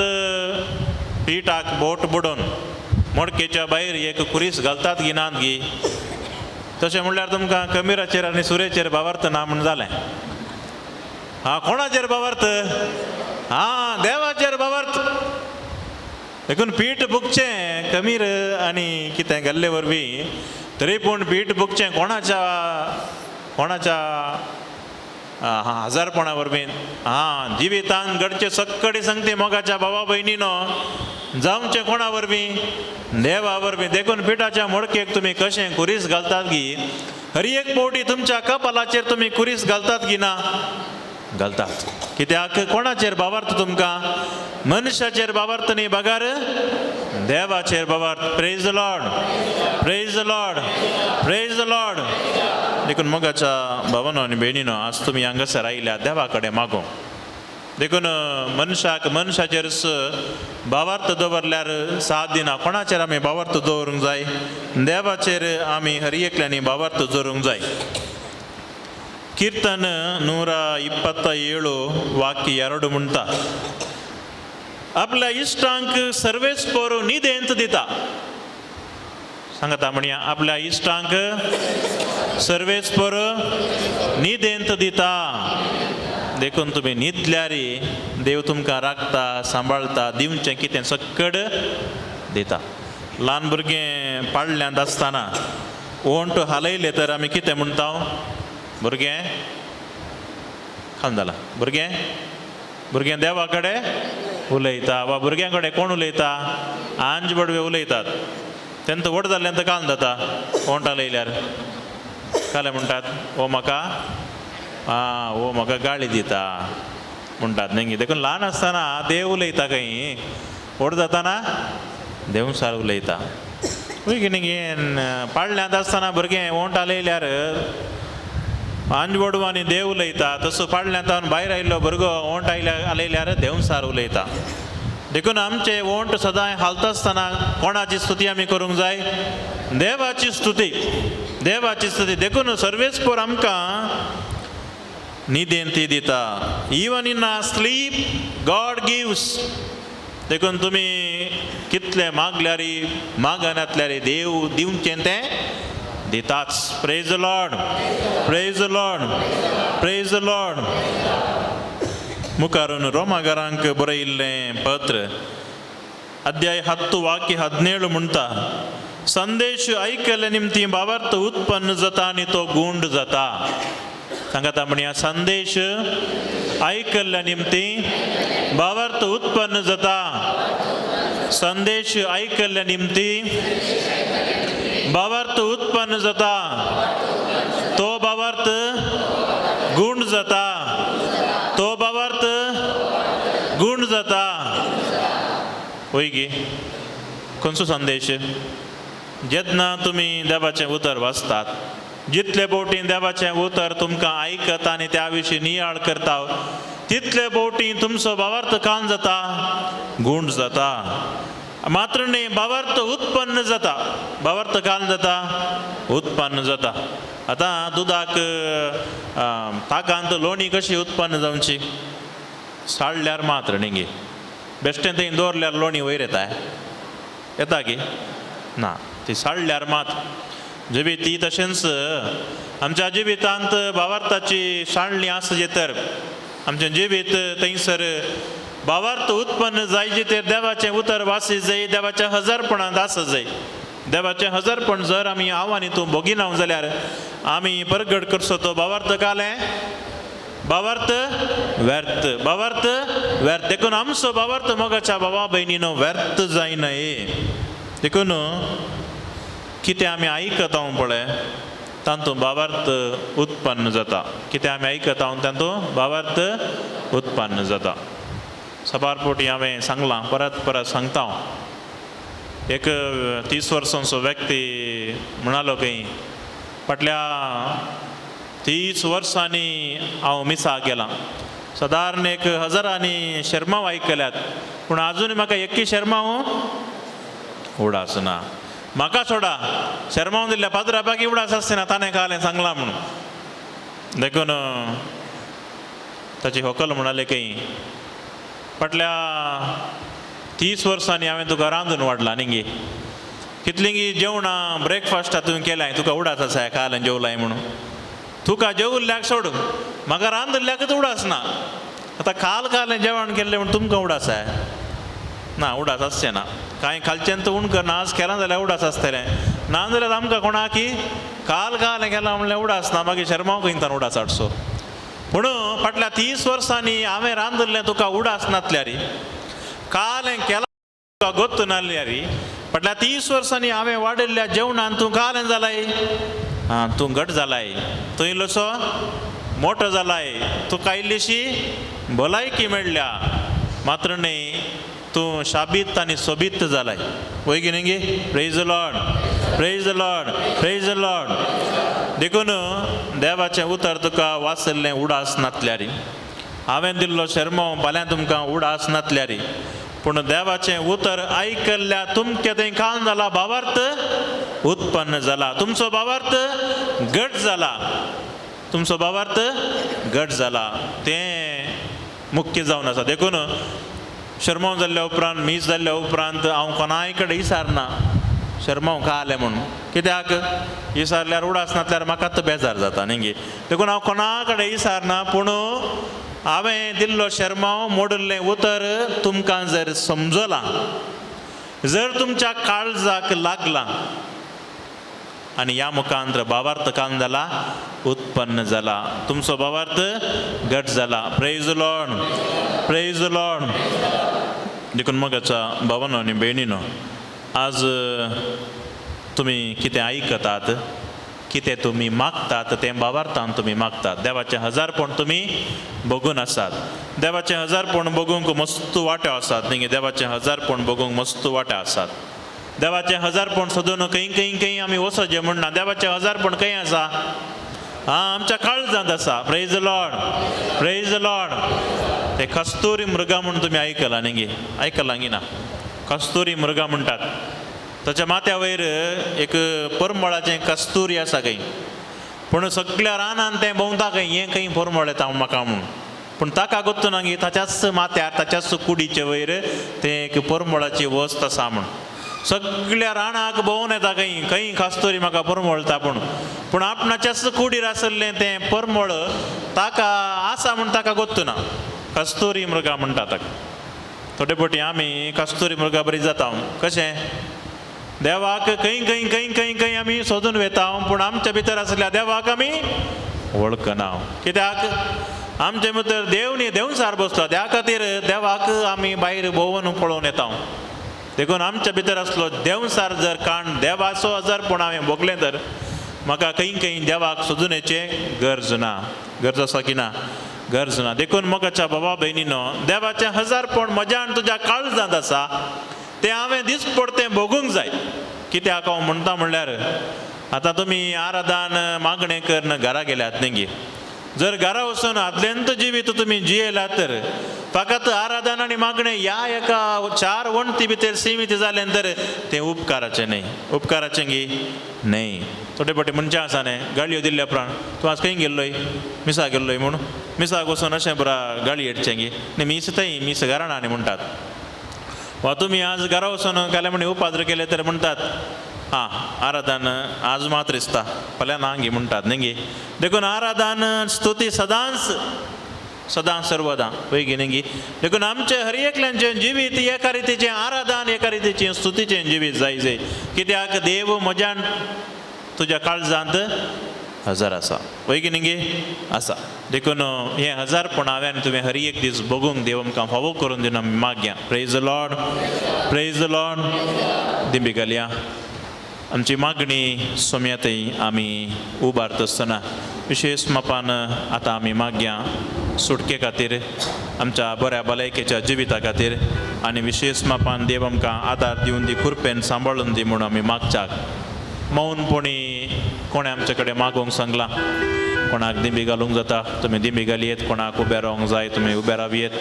S2: पिठाक बोट बुडोवन मोडकेच्या भायर एक कुरीस घालतात गी नात गी? तशें म्हणल्यार तुमकां कमिराचेर आनी सुरेचेर भावार्थ ना म्हूण जालें. हा, कोणाचेर भावार्थ? हा, देवाचेर भावार्थ. देखून पीठ भुगचें कमीर आनी कितें घाल्ले वरवीं, तरी पूण पीठ भुगचें कोणाच्या कोणाच्या हजारपणा वरवीं? हा, जिवितान घडचें सक्कडी संगती मोगाच्या भावा भयणीनो जावचें कोणा वरवीं? देवा वरवीं. देखून पिठाच्या मोडकेक तुमी कशें कुरीस घालतात गी, हर एक पवटी तुमच्या कपालाचेर तुमी कुरीस घालतात गी ना? घालतात. कित्याक? कोणाचेर भावार्थ तुमकां? मनशाचेर भावार्थ न्ही बगार देवाचेर भावार्थ. Praise the Lord, praise the Lord, praise the Lord. देखून मोगाच्या भावानो आनी भयणीनो, आज तुमी हांगासर आयल्या देवा कडेन मागो. देखून मनशाक मनशाचेरच भावार्थ दवरल्यार साथ दिना. कोणाचेर आमी भावार्थ दवरूंक जाय? देवाचेर आमी हर एकल्यांनी भावार्थ दवरूंक जाय. कीರ್ತन 127 ವಾಕ್ಯ 2 म्हणटा, आपल्या इश्टांक सर्वेस्पोर निदेंत दिता. सांगता म्हणया, आपल्या इश्टांक सर्वेस्पोर निदेंत दिता. देखून तुमी न्हिदल्यार देव तुमकां राखता, सांबाळता, दिवचें कितें सक्कड दिता. ल्हान भुरगें पाळण्यांत आसतना ओंठ हालयले तर आमी कितें म्हणटा? भुरगें खाल जालां. भुरगें भुरगें देवा कडेन उलयता वा भुरग्यां कडेन कोण उलयता? आंज बडवे उलयतात. तेंत व्हड जाल्ल्यान तर काल जाता. ओंठ हालयल्यार काले म्हणटात, ओ म्हाका आं, ओ म्हाका गाळी दिता म्हणटात न्ही. देखून ल्हान आसतना देव उलयता खंय, व्हड जाताना देवसार उलयता. वय न्ही? पाळण्यांत आसतना भुरगें ओंठ हालयल्यार आंज वडवांनी देव उलयता, तसो पाळण्यांत भायर आयिल्लो भुरगो ओंठ आयल्या हालयल्यार देवसार उलयता. देखून आमचे ओंठ सदांय हालता आसतना कोणाची स्तुती आमी करूंक जाय? देवाची स्तुती, देवाची स्तुती. देखून सर्वेस्पोर आमकां निदेंती दिता. Even in a sleep God gives. देखून तुमी कितले मागल्यार, मागनातल्यार देव दिवचें तें दिताच. Praise the Lord, praise the Lord, praise the Lord. मुखारून रोमागारांक बरयिल्लें पत्र, अध्याय 10 वाक्य 17 म्हणटा, संदेश ऐकले निमती भावार्थ उत्पन्न जाता आनी तो गुंड जाता. सांगाता म्हणया, संदेश ऐकल्ल्या निमती भावार्थ उत्पन्न जाता. संदेश ऐकल्ल्या निमती भावार्थ उत्पन्न जाता, तो भावार्थ गुण जाता, तो भावार्थ गुण जाता. वय गी? खंयचो संदेश? जेन्ना तुमी देवाचें उतर वाचतात, जितले बोटी देवाचें उतर तुमकां आयकता आनी त्या विशीं नियाळ करता, तितले बोटी तुमचो भावार्थ कान जाता, गुण जाता. मात्र न्ही, भावार्थ उत्पन्न जाता. भावार्थ कान जाता, उत्पन्न जाता. आतां दुदाक ताकांत लोणी कशी उत्पन्न जावची? साळल्यार मात्र न्ही गे? बेश्टें थंय दवरल्यार लोणी वयर येता? येता की ना? ती साळल्यार मात जिवीत ती. तशेंच आमच्या जिवितांत भावार्थाची साळणी आसा जे तर आमचें जिवीत थंयसर भावार्थ उत्पन्न जायचे तर देवाचें उतर वासी जाय, देवाच्या हजारपणांत आसा जाय. देवाचें हजारपण जर आमी हांव आनी तूं भोगिना जाल्यार आमी परगट करचो तो भावार्थ कालें भावार्थ व्यर्थ, भावार्थ व्यर्थ. देखून आमचो भावार्थ मोगाच्या बाबा भयणीनो व्यर्थ जायना. देखून कितें आमी आयकता पळय तातूंत भावार्थ उत्पन्न जाता. कितें आमी आयकता तातूंत भावार्थ उत्पन्न जाता. साबार फावटी हांवें सांगलां, परत परत सांगता हांव. एक 30 वर्सांचो व्यक्ती म्हणालो खंय फाटल्या 30 वर्सांनी हांव मिसाक गेलां, सादारण एक हजारांनी शेर्मांव आयकल्यात, पूण आजून म्हाका एकय शेर्मांव उडास ना. म्हाका सोडा शेर्मांव दिल्ल्या पाद्रा बाकी उडास आसना, ताणें कालें सांगलां म्हणून. देखून ताची होकल म्हणाले खंय फाटल्या 30 वर्सांनी हांवें तुका रांदून वाडला न्ही गे, कितलीं जेवणां ब्रेकफास्टां तुवें केलां, तुका उडास आसा कालें जेवलाय म्हणून. तुका जेवल्ल्याक सोड, म्हाका रांदिल्ल्याकच उडास ना. आतां काल कालें जेवण केल्लें म्हूण तुमकां उडास आसा ना? उडास आसचें ना. कांय खालच्यान तर उण करना, आज केलां जाल्यार उडास आसतलें, ना जाल्यार आमकां कोणाकी काल कालें केलां म्हणल्यार उडास ना, मागीर शर्माव खंयतान उडास हाडचो. पूण फाटल्या 30 वर्सांनी हांवें रांदिल्लें तुका उडास नातल्यारी, कालें केलां तुका गोत्त नासल्यारी, फाटल्या 30 वर्सांनी हांवें वाडिल्ल्या जेवणान तूं कालें जालाय, आं तूं घट जालाय, तूं इल्लोसो मोटो जालाय, तुका इल्लीशी भलायकी मेळ्ळ्या, मात्र न्ही तूं शाबीत आनी सोबीत जालाय. वय की न्ही गे? Praise the Lord, praise the Lord, praise the Lord. देखून देवाचें उतर तुका वाचल्लें उडास नातल्यारी, हांवें दिल्लो शेर्मांव फाल्यां तुमकां उडास नातल्यारी, पूण देवाचें उतर आयकल्ल्या तुमकां तें कान जाला भावार्थ उत्पन्न जाला, तुमचो भावार्थ घट जाला, तुमचो भावार्थ घट जाला, तें मुख्य जावन आसा. देखून शर्मांव जाल्ल्या उपरांत, मीस जाल्ल्या उपरांत हांव कोणाय कडेन विचारना शर्मांव खालें म्हणून, कित्याक विचारल्यार उडास नासल्यार म्हाका बेजार जाता न्ही गे. देखून हांव कोणा कडेन विचारना, पूण हांवें दिल्लो शर्मांव मोडिल्लें उतर तुमकां जर समजलां, जर तुमच्या काळजाक लागलां आनी ह्या मुखांत भावार्थ कान जाला उत्पन्न जाला, तुमचो भावार्थ घट जाला. Praise Lord, praise Lord. देखून मोगाच्या भावानो आनी भयणीनो, आज तुमी कितें आयकतात, कितें तुमी मागतात तें भावार्थान तुमी मागतात. देवाचें हजारपण तुमी बघून आसात. देवाचें हजारपण बघूंक मस्त वांटे आसात न्ही? देवाचें हजारपण बघूंक मस्त वांटे आसात. देवाचें हजारपण सोदून खंय खंय खंय आमी वचचें म्हणना. देवाचें हजारपण खंय आसा? आं, आमच्या काळजांत आसा. Praise Lord, praise Lord. ते कस्तुरी मृगा म्हूण तुमी आयकलां न्ही गे? आयकलां गी ना? कस्तुरी मृगा म्हणटात, ताच्या माथ्या वयर एक परमळाचें कस्तुरी आसा खंय, पूण सगळ्या रानान तें भोंवता खंय, हें खंय परमळ येता म्हाका म्हूण, पूण ताका गोत्तू ना की ताच्याच माथ्यार, ताच्याच कुडीचे वयर तें एक परमळाची वस्त आसा म्हूण. सगळ्या रानाक भोंवून येता खंय खंय कस्तुरी म्हाका परमळता, पूण पूण आपणाच्याच कुडीर आसलें तें परमळ ताका आसा म्हूण ताका गोत्तू ना. कस्तुरी मृगा म्हणटा ताका. थोडे फावटी आमी कस्तुरी मृगा बरी जाता. कशें देवाक खंय खंय खंय खंय खंय आमी सोदून वेता, पूण आमच्या भितर आसल्या देवाक आमी वळखना. कित्याक आमचे भितर देव न्ही, देवसार बसलो, त्या खातीर देवाक आमी भायर भोंवन पळोवन येता. देखून आमच्या भितर आसलो देवसार जर काण देवाचो हजारपण हांवें भोगलें तर म्हाका खंय खंय देवाक सोदून येचें गरज ना. गरज आसा की ना? गरज ना. देखून मोगाच्या बाबा भयणीनो, देवाचें हजारपण म्हज्या आनी तुज्या काळजांत आसा, तें हांवें दिसपडतें भोगूंक जाय. कित्याक हांव म्हणटा म्हणल्यार आतां तुमी आराधान मागणें करून घरा गेल्यात न्ही गे? जर घरा वचून आदल्यांत जिवीत तुमी जियेलात तर फकत आराधन आनी मागणें ह्या एका 4 वण्टी भितर सिमीत जालें तर तें उपकाराचें न्ही. उपकाराचें गी न्ही. थोडे फावटी मनशां आसा न्ही, गाळयो दिल्ल्या उपरांत तूं आज खंय गेल्लोय? मिसा गेल्लोय म्हूण. मिसाक वचून अशें पुरा गाळी येडचें गी न्ही, मीस थंय मीस घराणा आनी म्हणटात. वा तुमी आज घरा वचून काल्या म्हणी उपाद्र केले तर म्हणटात आं आराधन आज मात्र दिसता, फाल्यां ना गी म्हणटात न्ही गी. देखून आराधन स्तुती सदांच सदां सर्वदां वय न्ही. देखून आमचें हर एकल्याचें जिवीत एका रितीचें आराधन, एका रितीचें स्तुतीचें जिवीत जाय जाय. कित्याक देव म्हज्यान तुज्या काळजांत हजार आसा, वय न्ही आसा. देखून हें हजारपण हांवें तुवें हर एक दीस बगूंक देव आमकां फावो करून दिवन आमी मागया. Praise the Lord, praise the Lord. दिंबी घालया. आमची मागणी सोम्यातय आमी उबारता आसतना विशेश मापान आतां आमी मागया सुटके खातीर, आमच्या बऱ्या भलायकेच्या जिविता खातीर, आनी विशेश मापान देव आमकां आदार दिवन दी, कृपेन सांबाळून दी म्हणून आमी मागच्याक. मौनपणी कोणें आमचे कडेन मागोवंक सांगलां, कोणाक दिंबी घालूंक जाता तुमी दिंबी घालयेत, कोणाक उबें रावंक जाय तुमी उबें रावयेत,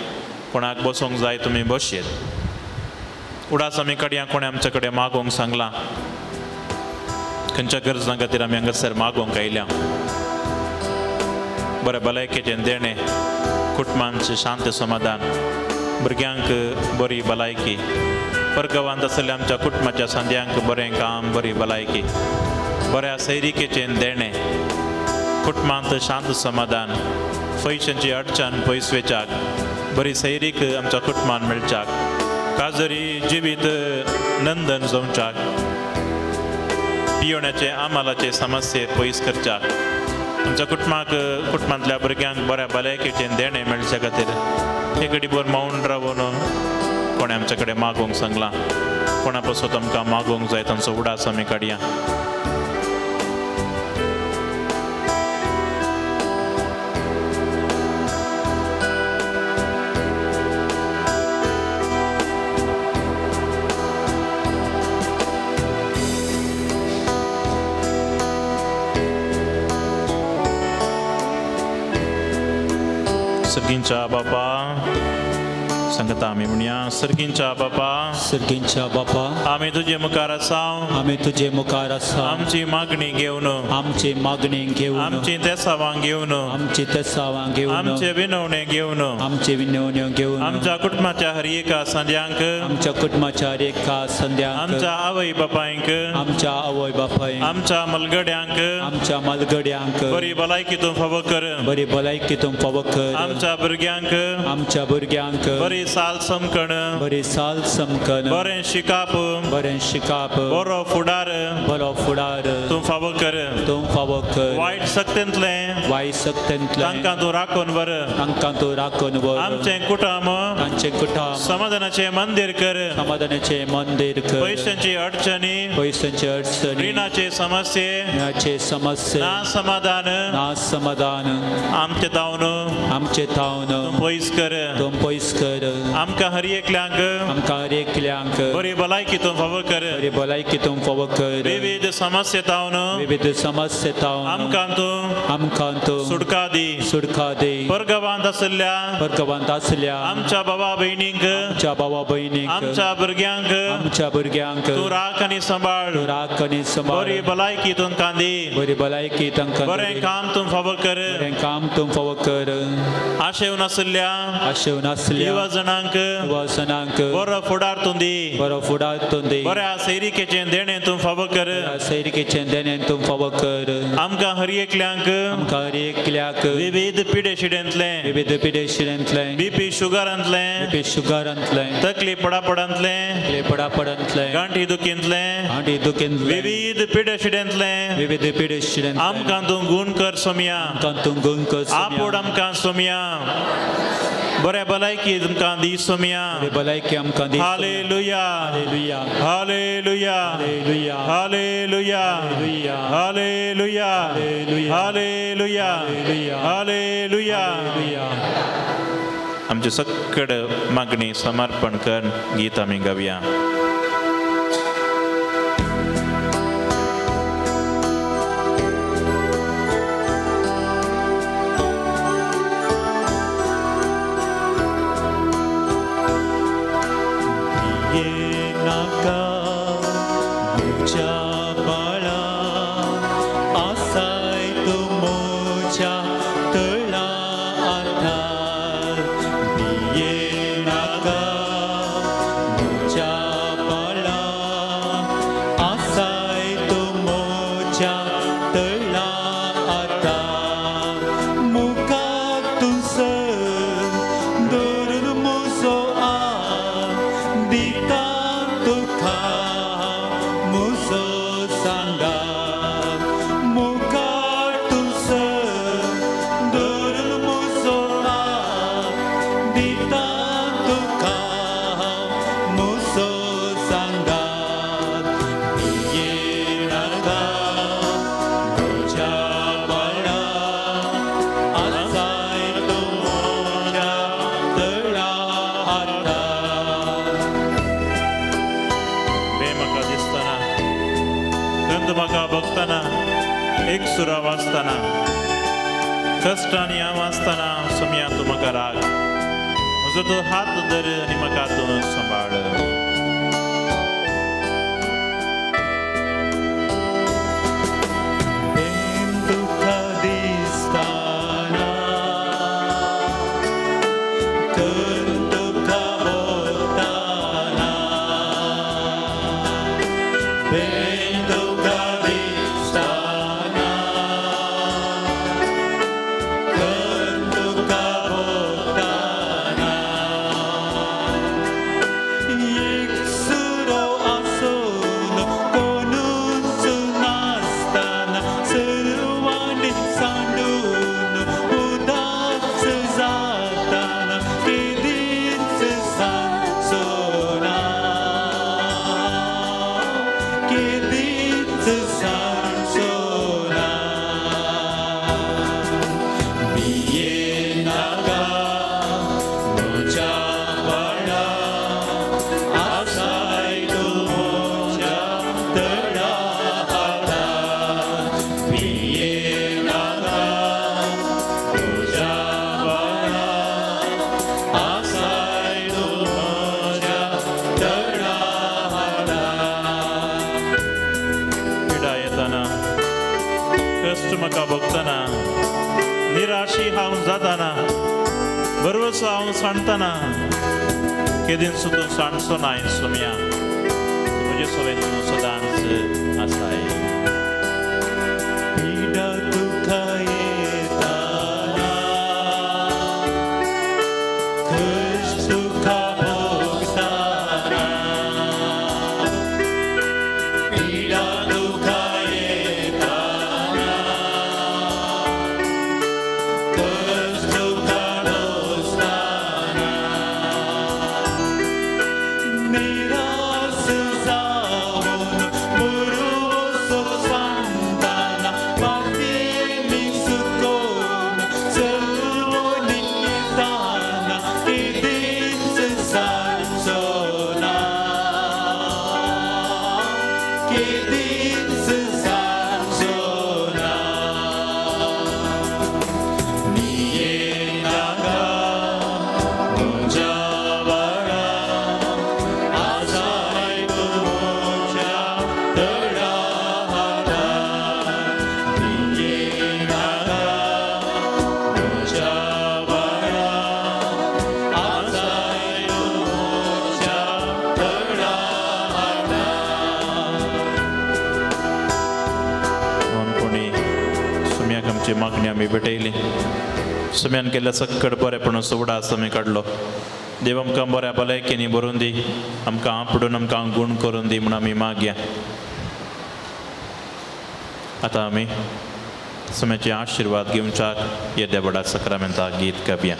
S2: कोणाक बसोंक जाय तुमी बसयेत. उडास आमी कडया कोणें आमचे कडेन मागोवंक सांगलां, खंयच्या गरजां खातीर आमी हांगासर मागोवंक आयल्या. बरें भलायकेचें देणें, कुटुंबांचें शांत समाधान, भुरग्यांक बरी भलायकी, परगांवांत आसलेल्या आमच्या कुटुंबाच्या सांद्यांक बरें काम, बरी भलायकी, बऱ्या सैरिकेचें देणें, कुटुंबांत शांत समाधान, पयशांची अडचण पयस वेच्याक, बरी सैरीक आमच्या कुटुंबान मेळच्याक, काजरी जिवीत नंदन जावच्याक, पियोण्याचे आमालाचे समस्ये पयस करच्याक, आमच्या कुटुंबाक कुटुंबांतल्या भुरग्यांक बऱ्या भलायकेचें देणें मेळच्या खातीर एक घडीभर मौन रावन कोणें आमचे कडेन मागोवंक सांगलां, कोणा पासत आमकां मागोवंक जाय तांचो उडास आमी काडया. सर्गींच्या बापा सांगता आमी म्हणया, सर्गींच्या बापा,
S3: सर्गींच्या बापा,
S2: आमी तुजे मुखार आसा,
S3: आमी तुजे मुखार आसा,
S2: आमची मागणी घेवन,
S3: आमची मागणी घेवन,
S2: आमची तेसावां घेवन,
S3: आमची तेसावां घेवन,
S2: आमचे विनवणे घेवन,
S3: आमचे विनवण्यो घेवन,
S2: आमच्या कुटुंबाच्या हर एका संद्यांक,
S3: आमच्या कुटुंबाच्या हर एका संद्यांक,
S2: आमच्या आवय बापायंक,
S3: आमच्या आवय बापायंक,
S2: आमच्या मलगड्यांक,
S3: आमच्या मालगड्यांक
S2: बरी भलायकी तूं फावो कर,
S3: बरी भलायकी तूं फावो कर,
S2: आमच्या भुरग्यांक
S3: आमच्या भुरग्यांक
S2: बरी साल समकण,
S3: बरी साल समकण,
S2: बरें शिकाप,
S3: बरें शिकाप,
S2: बरो फुडार,
S3: बरो फुडार
S2: तूं फावो कर,
S3: तूं फावो कर,
S2: वायट सक्तेंतलें
S3: वायट सक्तेंतलें
S2: तांकां तूं राखून व्हर,
S3: तांकां तूं राखून व्हर,
S2: आमचें कुटुंब
S3: तांचें कुटुंब
S2: समाधानाचें मंदीर कर,
S3: समाधानाचें मंदीर कर,
S2: पयशांची अडचणी,
S3: पयशांची अडचणी,
S2: रिणाचे समस्ये,
S3: रिणाचे समस्ये,
S2: ना समाधान,
S3: ना समाधान,
S2: आमचे तावन
S3: आमचे तावन
S2: तूं पयस कर,
S3: तूं पयस कर,
S2: आमकां हर एकल्यांक
S3: आमकां हर एकल्यांक
S2: बरी भलायकी तूं फावो कर,
S3: बरी भलायकी तूं फावो कर,
S2: विविध समस्ये तावन
S3: विविध समस्ये तावन
S2: आमकां तूं
S3: आमकां तूं
S2: सुटका दी,
S3: सुटका दी,
S2: परगांवांत आशिल्ल्या
S3: परगांवांत आसल्या
S2: आमच्या बाबा भयणींक,
S3: आमच्या बाबा भयणींक,
S2: आमच्या भुरग्यांक
S3: आमच्या भुरग्यांक
S2: तूं राख आनी सांबाळ,
S3: तूं राख आनी सांबाळ,
S2: बरी भलायकी तुमकां दी,
S3: बरी भलायकी तांकां
S2: बरें काम तूं फावो कर,
S3: बरें काम तूं फावो कर,
S2: आशेवन आशिल्ल्या
S3: आशेवन आसल्या
S2: युवा जणांक
S3: युवाजणांक
S2: बरो फुडार तूं दी,
S3: बरो फुडार तूं दी,
S2: बऱ्या सैरिकेचें देणें तूं फावो कर,
S3: सैरिकेचें देणें तूं फावो कर,
S2: आमकां हर एकल्यांक
S3: आमकां हर एकल्याक
S2: विविध पिडेशिडेंतलें,
S3: विविध पिडेशिडेंतलें,
S2: बीपी शुगरांतलें,
S3: बीपी शुगरांतलें,
S2: तकली पडापडांतलें,
S3: तकली पडापडांतलें,
S2: गांठी दुखींतलें,
S3: गांठी दुखींतलें,
S2: विविध पिडेशिडेंतलें
S3: विविध पिडेशिडेंतलें,
S2: आमकां तूं गूण कर सोमया,
S3: आमकां तूं गूण कर सोमया,
S2: आपोड आमकां सोमया, बऱ्या भलायकी तुमकां दी सोमया,
S3: बरी भलायकी आमकां दी.
S2: Hallelujah,
S3: hallelujah,
S2: hallelujah,
S3: hallelujah,
S2: hallelujah,
S3: hallelujah,
S2: hallelujah,
S3: hallelujah,
S2: hallelujah, hallelujah.
S3: Hallelujah.
S2: आमचे सक्कड मागणी समर्पण कर गीत आमी गावया.
S1: नाका म्हज्या बाळा आसाय तूं म्हज्या तळा आधार, भिये नाका म्हज्या
S2: एकसुरा आसतना, कश्टांनी हांव आसतना सोम्या तूं म्हाका राग, म्हजो तूं हात धर आनी म्हाका तूं सांबाळ.
S1: तुका दिसताना कर तुका भोगताना, तुका दिसताना कर तुका भोगताना, एक सुरो आसून कोणूच नासतना सर्वांनी सांडून उदास जाताना केदीच सांजो ना, केदीच सांजो ना. भियेनाका म्हज्या बाळा, आसाय तूं म्हज्या तळा हातार. भियेनाका म्हज्या बाळा, आसाय तूं म्हज्या तळा हातार.
S2: पिडा येताना, कश्ट म्हाका भोगतना, निराशी हांव जाताना, बरोसो हांव सांडतना, केदीन तूं सांडचो नाय सोम्या, म्हजे सोबेन तूं सदांच आसाय.
S1: पीडा तुका येताना, कश्ट तुका भोगताना, पीडा तुका येताना, कश्ट तुका भोगताना, निराश जावन पुरुसो सांडताना, वाटेनी सुकोवन चलवून येताना, केदीच सांजो ना, केदीच सांजो ना. भियेनाका म्हज्या बाळा, आसाय तूं म्हज्या तळा हातार. भियेनाका म्हज्या बाळा, आसाय तूं म्हज्या तळा हातार.
S2: म्हणून कोणी सुम्याक आमची मागणी आमी भेटयली. सुम्यान केल्ल्या सक्कड बरेपण उडास आमी काडलो. देव आमकां बऱ्या भलायकेनी भरून दी, आमकां आपडून आमकां गूण करून दी म्हूण आमी मागया. आतां आमी सुम्याचे आशिर्वाद घेवच्याक येद्या व्हडा सक्रामेंता गीत गावया.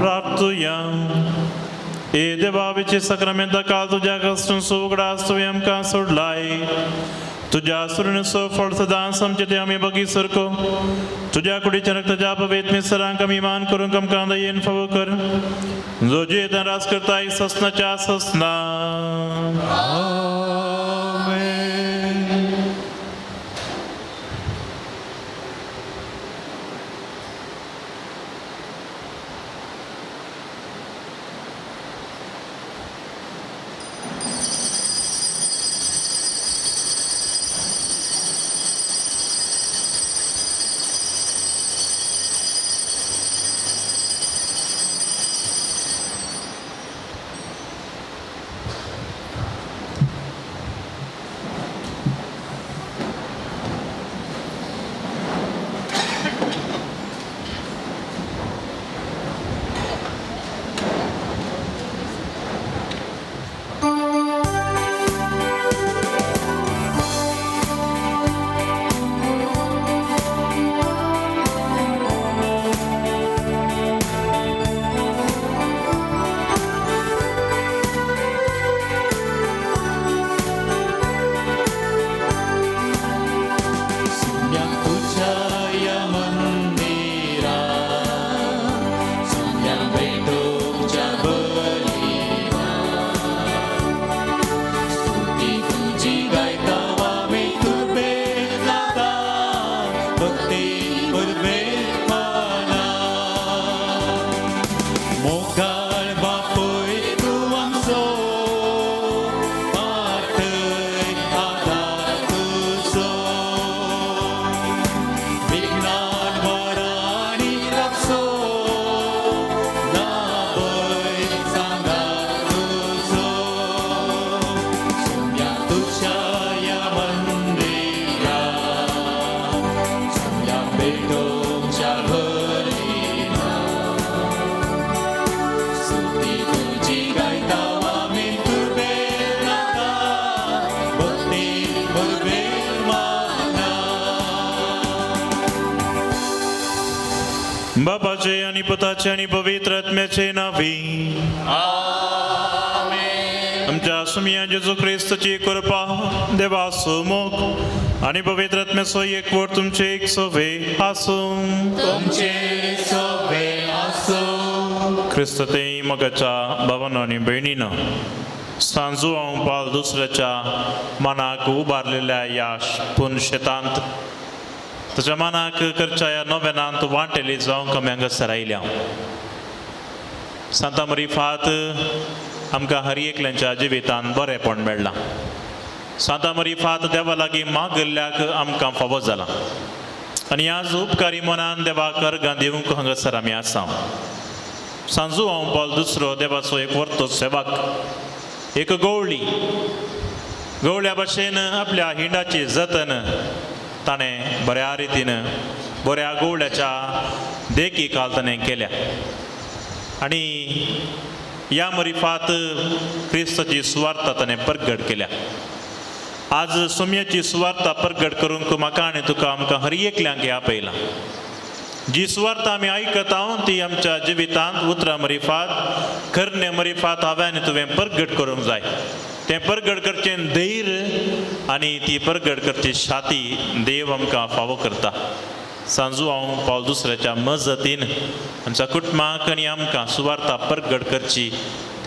S2: प्रार्थुया. ए देवा, विचे सक्रामेंता काल तुज्या कश्टून सुगडास तुवें आमकां सोडलाय. तुज्या सुरणचो फळ सदांच आमचे ते आमी बगी सरको तुज्या कुडीच्या रक्ताच्या पवित्र मिसरांक आमी मान करूंक आमकां दयेन फावो कर जो जियेतान राज करता ससनाच्या ससना. बापाचे आणि पुताचे आणि पवित्र आत्म्याचे नावी आमच्या सुमिया जेजू क्रिस्तची कृपा देवाचो मोग आणि पवित्र आत्म्याचो एकवट तुमचे एक सोवे आसूं.
S1: तुमचे सोवे आसूं.
S2: क्रिस्त ते मगाच्या भावानो आनी भयणीनो सांजू हांव पाल दुसऱ्याच्या मनाक उबारलेल्या ह्या पूर्ण शेतांत ताच्या मनाक करच्या ह्या नोवेनांत वांटेली जावंक आमी हांगासर आयल्या. सांता मरिफात आमकां हर एकल्यांच्या जिवितांत बरेंपण मेळ्ळां. सांता मरिफात देवा लागीं मागल्ल्याक आमकां फावो जालां आनी आज उपकारी मनान देवाक अर्गां दिवंक हांगासर आमी आसा. सांजू हांव पाल दुसरो देवाचो एक वर्तो सेवक एक गवळी गवळ्या भाशेन आपल्या हिंडाची जतन ताणें बऱ्या रितीन बऱ्या गवळ्याच्या देखी काल ताणें केल्या आनी ह्या मरिफात क्रिस्ताची सुवार्ता ताणें परगट केल्या. आज सोम्याची सुवार्ता परगट करूंक म्हाका आनी तुका आमकां हर एकल्यांक आपयलां. जी सुवार्ता आमी आयकता ती आमच्या जिवितांत उतरां मरिफात करणे मरिफात हांवें आनी तुवें परगट करूंक जाय. तें परगट करचें धैर्य आनी ती परगट करची छाती देव आमकां फावो करता. सांजू हांव पावल दुसऱ्याच्या मजतीन आमच्या कुटुंबाक आनी आमकां सुवार्ता परगट करची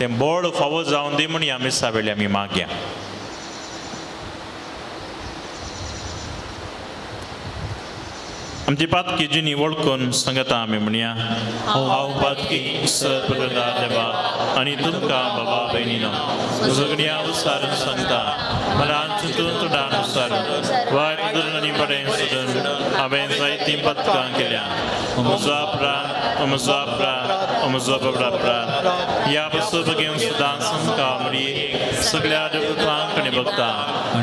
S2: तें बळ फावो जावन दी म्हूण ह्या मिसा वेळी आमी मागया. आमची पातकी जिनी वळखून सांगता आमी म्हणया हांव पातकी सर देवा आनी तुमकां बाबा भयणीनो सगळ्या उसारून सांगता मनान चिंतून तुडान उसारून वायट धरून आनी बरें सोदून हांवें जायतीं पदकां केल्या. म्हजो अपराध म्हजो अपराध म्हजो अपराध ह्या पसून बगेवन सदांच आमकां मरये सगळ्या देवतांक आनी भक्ता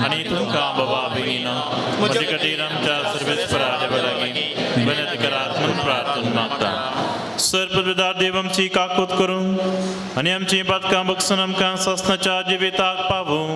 S2: आनी तुमकां बाबा भयणीनो म्हजे खातीर आमच्या सर्वेस्परा देवा लागीं विनंती करात म्हूण प्रार्थना मागता. सर्वप्रदार देव आमची काकूत करूं आनी आमची पातकां बक्षून आमकां सासणाच्या जिविताक पावूं.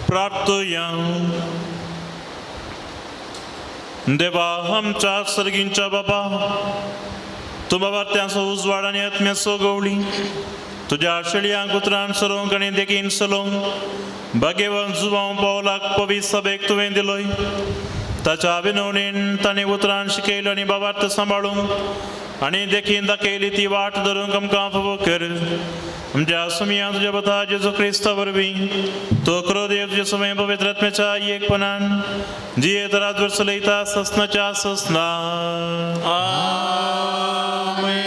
S2: प्रार्थुया. देवा आमच्या सर्गींच्या बाबा, तूं बाबा उजवाड आनी आत्म्याचो गवळी तुज्या शेळयांक उतरान सरोवंक आनी देखीन चलोवंक भाग्यवंत जुवांव पावलाक पवित्र सभेक तुवें दिलोय. ताच्या विनवणीन ताणें उतरान शिकयलो आनी बाबार्थ सांबाळूंक आनी देखीन दाखयली ती वाट धरूंक आमकां फावो कर. आमच्या सुमया तुज्या पता जेजू क्रिस्ता वरवीं तो क्रो देव तुज्या समय पवित्र आत्म्याच्या एकपणान जियेत राजवर चलयता ससनाच्या ससना.
S1: आमेन.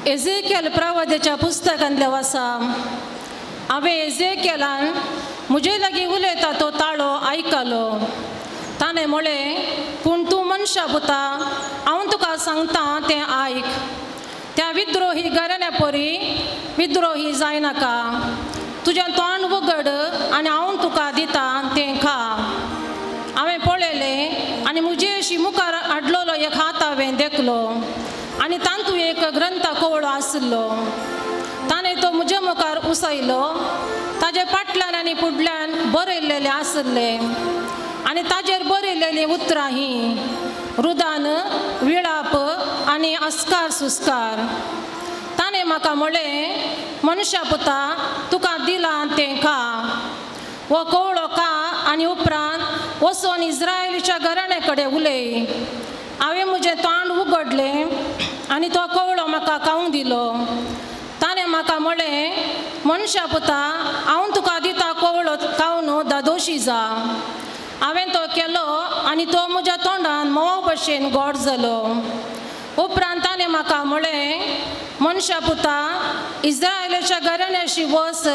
S4: एझेकियल प्रवाद्याच्या पुस्तकांतलें वासा. हांवें एझेकियलान म्हजे लागीं उलयता तो ताळो आयकलो. ताणें म्हळें, पूण तूं मनशा पुता, हांव तुका सांगता तें आयक. त्या विद्रोही घराण्या परी विद्रोही जायनाका. तुजें तोंड उगड आनी हांव तुका दिता तें खा. हांवें पळयलें आनी म्हजे अशी मुखार हाडलेलो एक हात हांवें देखलो आनी तातूंत एक ग्रंथ कवळो आशिल्लो. ताणें तो म्हजे मुखार उसयलो. ताजे फाटल्यान आनी फुडल्यान बरयल्लेलें आशिल्लें आनी ताजेर बरयल्लेलीं उतरां हीं रुदान, विळाप आनी अस्कार सुस्कार. ताणें म्हाका म्हळें, मनशा पुता, तुका दिलां तें खा. हो कवळो खा आनी उपरांत वचून इस्रायलीच्या घराण्या कडेन उलय. हांवें म्हजें तोंड उगडलें आनी तो कवळो म्हाका खावंक दिलो. ताणें म्हाका म्हळें, मनशा पुता, हांव तुका दिता कवळो खावन दादोशी जा. हांवें तो केलो आनी तो म्हज्या तोंडान म्होंवा भशेन गोड जालो. उपरांत ताणें म्हाका म्हळें, मनशा पुता, इस्रायलाच्या घराण्याशी वस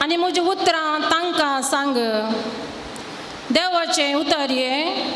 S4: आनी म्हजीं उतरां तांकां सांग. देवाचें उतर हें.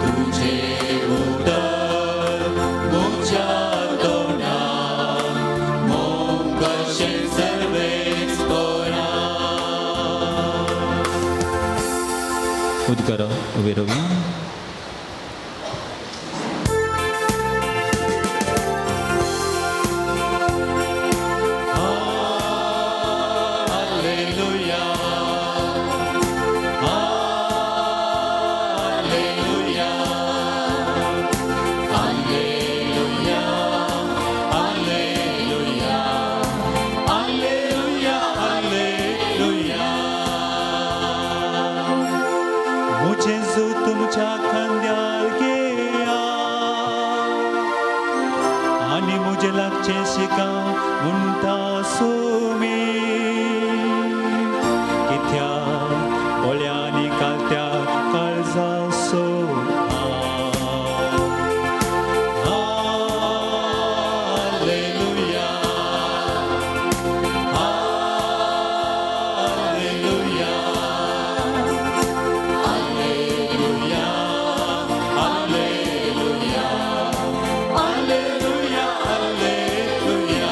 S1: तुझे उदर मुझ्या तोंडान
S2: उबे रावया.
S3: जेजू तुमच्या खांद्यार घेया आनी म्हजे लागचें शिका म्हणटा सुमी कित्या बोळ्यांनी कालत्या काळजा सो. Hallelujah, hallelujah, hallelujah, hallelujah, hallelujah.